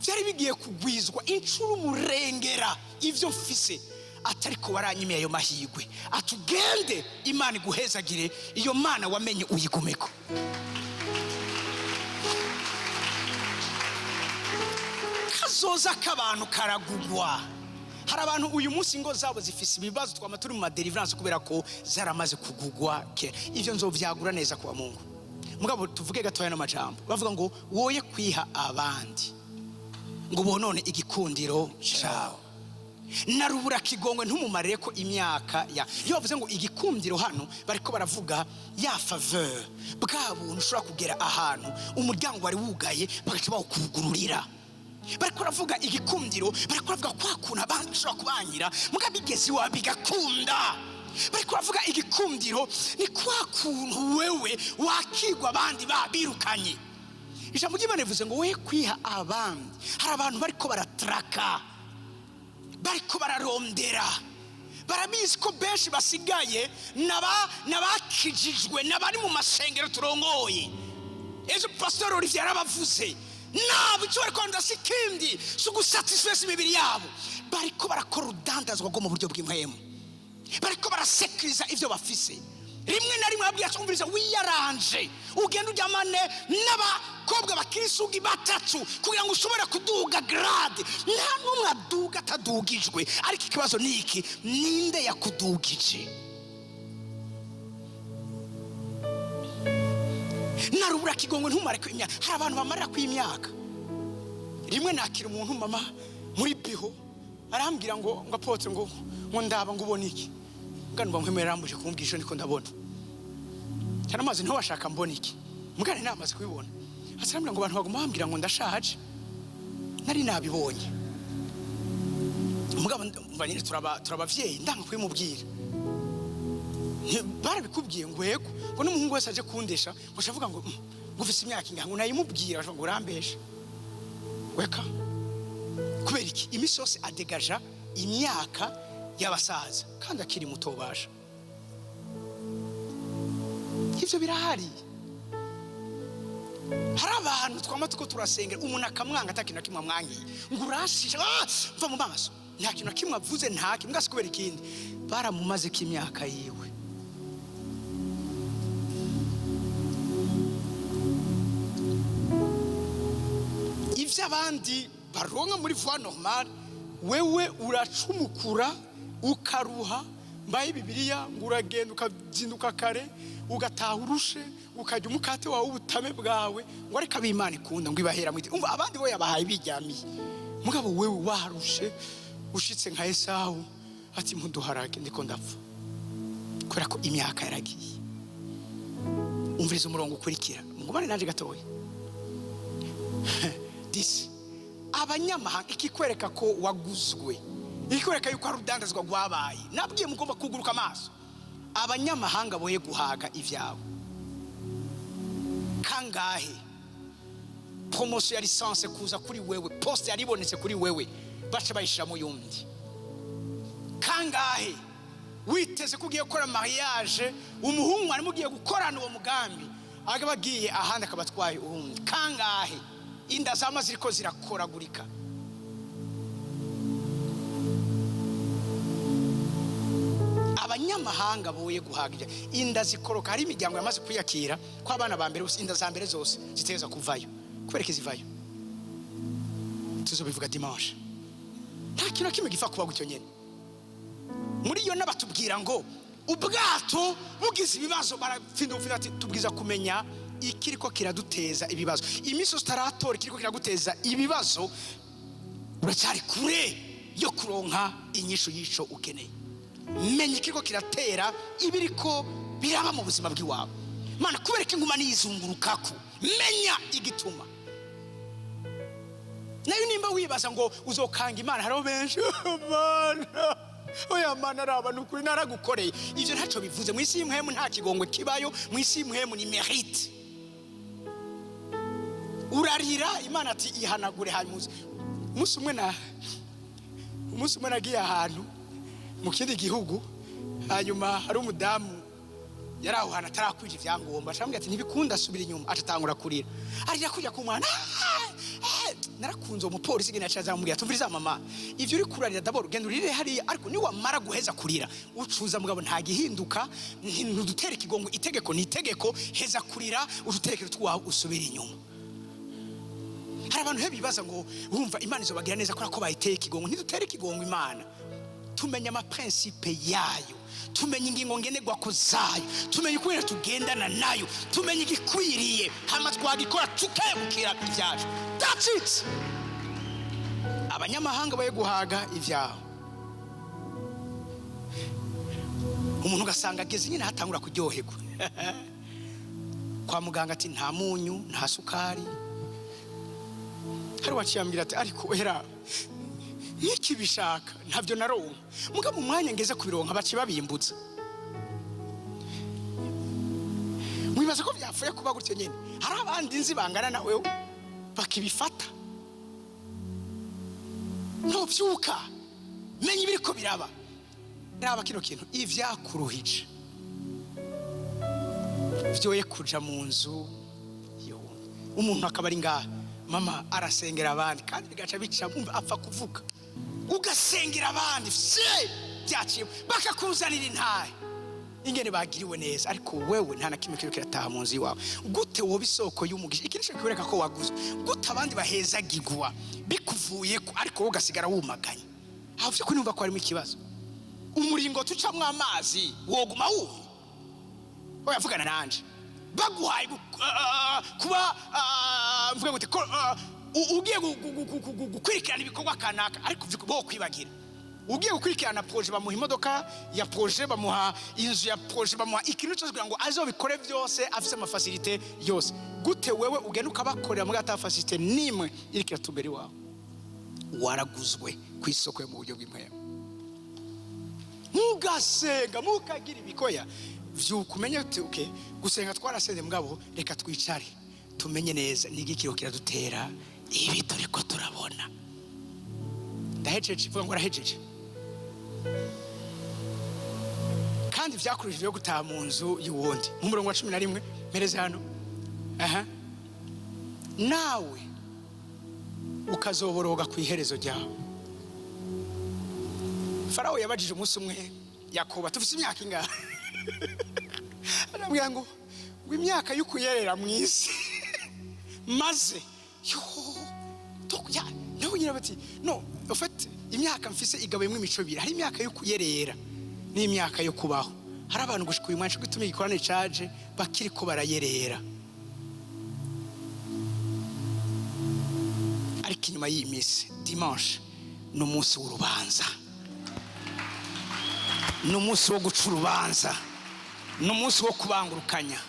Byari bigiye kugwizwa inshuro umurengera ibyo mfise, atariko waranyimiye ayo mahirwe. Atugende, Imana iguhezagire, iyo Mana wamenye uyigumeko. Kazoza k'abantu karagugwa. Hari abantu uyu munsi ingo zabo zifise ibibazo, twama turi mu ma délivrance kubera ko zaramaze kugugwa kera. Ivyo nzovyagura neza kuwa Mungu. Mugabo tuvuge gatoya n'amajambo bavuga ngo woye kwiha abandi ngo bonone igikundiro cawe, narubura kigongwe ntumumarire ko imyaka ya. Iyo bavuze ngo igikundiro hano, bariko baravuga ya faveur, bwa buntu ushobora kugera ahantu umuryango wari wugaye bagaca bawukugururira. Bariko baravuga igikundiro, bariko baravuga kwa kuntu abandi bashobora kubangira muga bigeze iwawe bigakunda. Bariko baravuga igikundiro ni kwa kuntu wewe wakigwa abandi babirukanye. Ijambo ry'Imana rivuze ngo we kwiha abandi. Hari abantu bariko baratraka, bariko bararondera, barabizi ko benshi basigaye n'abakijijwe n'abari mu masengero turongoye. Ejo Pastor Olivier yarabavuze nabo, icyo bariko barondera si ikindi, si ugusatisfesa imibiri yabo. Bariko barakora urudandazwa rwo mu buryo bw'impwemu, bariko barasekiriza ivyo bafise. Rimwe na rimwe babwiye ati umviriza, wiyaranje ugenda uryamane n'abakobwa bakirisugi batatu kugira ngo ushobore kuduga grade. Nta n'umwe aduga atadugijwe, ariko ikibazo ni iki: ninde yakudugije? Narubura kigongwe ntumare ko imyaka. Hari abantu bamarira ku imyaka. Rimwe nakira umuntu mama muri biho, arambwira ngo apôtre, ngo ndaba ngo ubone iki? Ngano bamwemerera arambuje kumbwisha niko ndabona cyane amazi ntiwashaka mbona iki, mugane namaze kubibona. Arambwira ngo abantu baguma bambwira ngo ndashaje, nari nabibonye. Mugabo mva nyine turabavyeyi, ndanga kubimubwira. Barabikubwiye ngo yego, ngo n'umuhungu wese aje kundesha ngo ashavuga ngo ufise imyaka ingahe, ngo nayimubwira ngo urambesha weka. Kubera iki? Imisi yose adegaja imyaka y'abasaza kandi akiri muto basha. Ivyo birahari. Hari abantu twama tuko turasengera umuntu akamwanga atakintu na kimwe amwangiye, ngo urashisha, mva mu maso, nta kintu na kimwe avuze, nta kimwe ngasi. Kubera ikindi baramumaze ko imyaka yiwe. Ivyo abandi baronka muri voie normale, wewe uracumukura ukaruha. Mbaye Bibiliya ngo uragenda ukazinduka kare, ugataha urushe, ukarya umukate wawe ubutame bwawe, ngo ariko ab'Imana ikunda ngo ibahera mwite. Umva, abandi bo yabahaye biryamiye, mugabo wewe warushe, ushitse nka Esawu ati mpuduharage ndiko ndapfa, kubera ko imyaka yaragiye. Umviriza umurongo ukurikira, mugumane nanje gatoya. Disi abanyamahanga, ikikwereka ko waguzwe, ikikwereka yuko hari urudandazwa rwabaye. Nabwiye mugomba kuguruka amaso. Abanyamahanga boye guhaga ibyawe. Kangahe promotion ya licence kuza kuri wewe, poste yaribonetse kuri wewe, baca bayishira mu yundi? Kangahe witeze ko ugiye gukora mariage, umuhungu arimo ugiye gukorana uwo mugambi, akaba agiye ahandi akaba atwaye uwundi? Kangahe inda zama ziriko zirakoragurika? Abanyamahanga boye guhaga inda zikoroka. Hari imiryango yamaze kwiyakira ko abana ba mbere bose, inda za mbere zose ziteza kuvayo. Kubera iki zivayo? Tuzobivuga dimanche. Nta kintu na kimwe gipfa kuba gutyo nyene. Muri yo n'abatubwira ngo ubwato bugize ibibazo, barapfinda ubupfinda ati tubwiza kumenya ikiriko kiraduteza ibibazo. Iminsi yose utaratora ikiriko kiraguteza ibibazo, uracyari kure yo kuronka inyishu y'ico ukeneye. Menya ikiriko kiratera ibiriko biraba mu buzima bw'iwawe. Mana, kubera ko inguma niyizungurukako, menya igituma. Nayo nimba wibaza ngo uzokanga Imana, hariho benshi Mana, oya Mana, araba nukuri naragukoreye. Ivyo ntaco bivuze. Mu isi y'impwemu nta kigongwe kibayo, mu isi y'impwemu ni mérite. Urarira Imana ati ihanagure hanyuma uze. Umunsi umwe nagiye ahantu mu kindi gihugu, hanyuma hari umudamu yari aho hantu atarakwije ibyangombwa, acambwira ati ntibikunda, asubira inyuma, atatangura kurira, arira kujya ku mwana. Narakunze uwo mupolisi ngene yacaza amubwira: "Tumviriza mama, ivyo uri kurarira, d'abord genda urire hariya, ariko niwamara guheza kurira ucuza, mugabo nta gihinduka, ntudutere ikigongo. Itegeko ni itegeko. Heza kurira, ututerekere twawe, usubire inyuma." Hari abantu he bibaza ngo urumva Imana izobagira neza kubera ko bayiteye ikigongo. Ntidutere ikigongo Imana, tumenya amaprincipe yayo, tumenya ingingo ngenerwako zayo, tumenya ukwiriye tugendana nayo, tumenya igikwiriye, hama twagikora tukegukira ibyacu. That's it. Abanyamahanga baye guhaga ibyawe, umuntu ugasanga ageze nyine ahatangura kuryoherwa. Kwa muganga ati: "Nta munyu, nta sukari." Hari uwaciye ambwira ati: "Ariko era nk'ikibishaka ntabyo naronka, muga mu mwanya ngeze kubironka baciye babimbutsa." Mwibaza ko byapfuye kuba gutyo nyine? Hari abandi nzi bangana na wewe bakibifata. Ntubyuka, menya ibiriko biraba. Raba kino kintu: ivyakuruhije vyoye kuja mu nzu y'uwundi. Umuntu akaba ari ngaha, mama arasengera abandi kandi bigaca bica, umva apfa kuvuga, ugasengera abandi fye byaciye, bakakuzanira intahe ingene bagiriwe neza, ariko wewe nta na kimwe kiriko kirataha mu nzu iwawe. Gute woba isoko y'umugisha? Iki nico kikwereka ko waguzwe. Gute abandi bahezagirwa bikuvuyeko, ariko wowe ugasigara wumaganye? Aho vy'ukuri numva ko harimo ikibazo. Umuringoti ucamwo amazi woguma wumye? Oya, vugana nanje. Baguhaye kuba, mvuge gute ko, ugiye gukurikirana ibikorwa kanaka, ariko bo kwibagira ugiye gukurikirana projet, bamuha imodoka ya projet, bamuha inzu ya projet, bamuha ikintu cyose kugira ngo azobikore byose afise amafacilité yose. Gute wewe ugenda ukabakorera muri ata facilité nimwe iriko iratumbera iwawe? Waraguzwe ku isoko yo mu buryo bw'impwemu. Mugasenga, mukagira ibikoya vyuka, umenye uti: "Okay, gusenga twarasenze, mugabo reka twicare tumenye neza n'igikiro kiradutera ibi turiko turabona." Ndahejeje. Ivuga ngo arahejeje. Kandi vyakurije yo gutaha mu nzu y'uwundi, mu murongo wa 11, mpereze hano. Aha nawe ukazoboroga ku iherezo ryawe. Farawo yabajije umunsi umwe Yakobo: "Tufise imyaka ingahe?" Arambwira ngo imyaka y'ukuyerera mu isi maze yo nawe nyine bati: "No ufite imyaka mfise igabuyemo imico ibiri: hari imyaka yo kuyerera n'imyaka yo kubaho." Hari abantu gushika uyu mwanya gutuma igikorane caje bakiriko barayerera, ariko inyuma y'iyi minsi, dimanche ni umunsi w'urubanza, ni umunsi wo guca urubanza, ni umunsi wo kubangurukanya,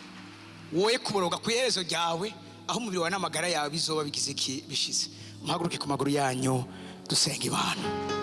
woye kuboroga ku iherezo ryawe, aho umubiri wawe n'amagara yawe bizoba bigize iki? Bishize. Muhaguruke ku maguru yanyu, dusenga Imana.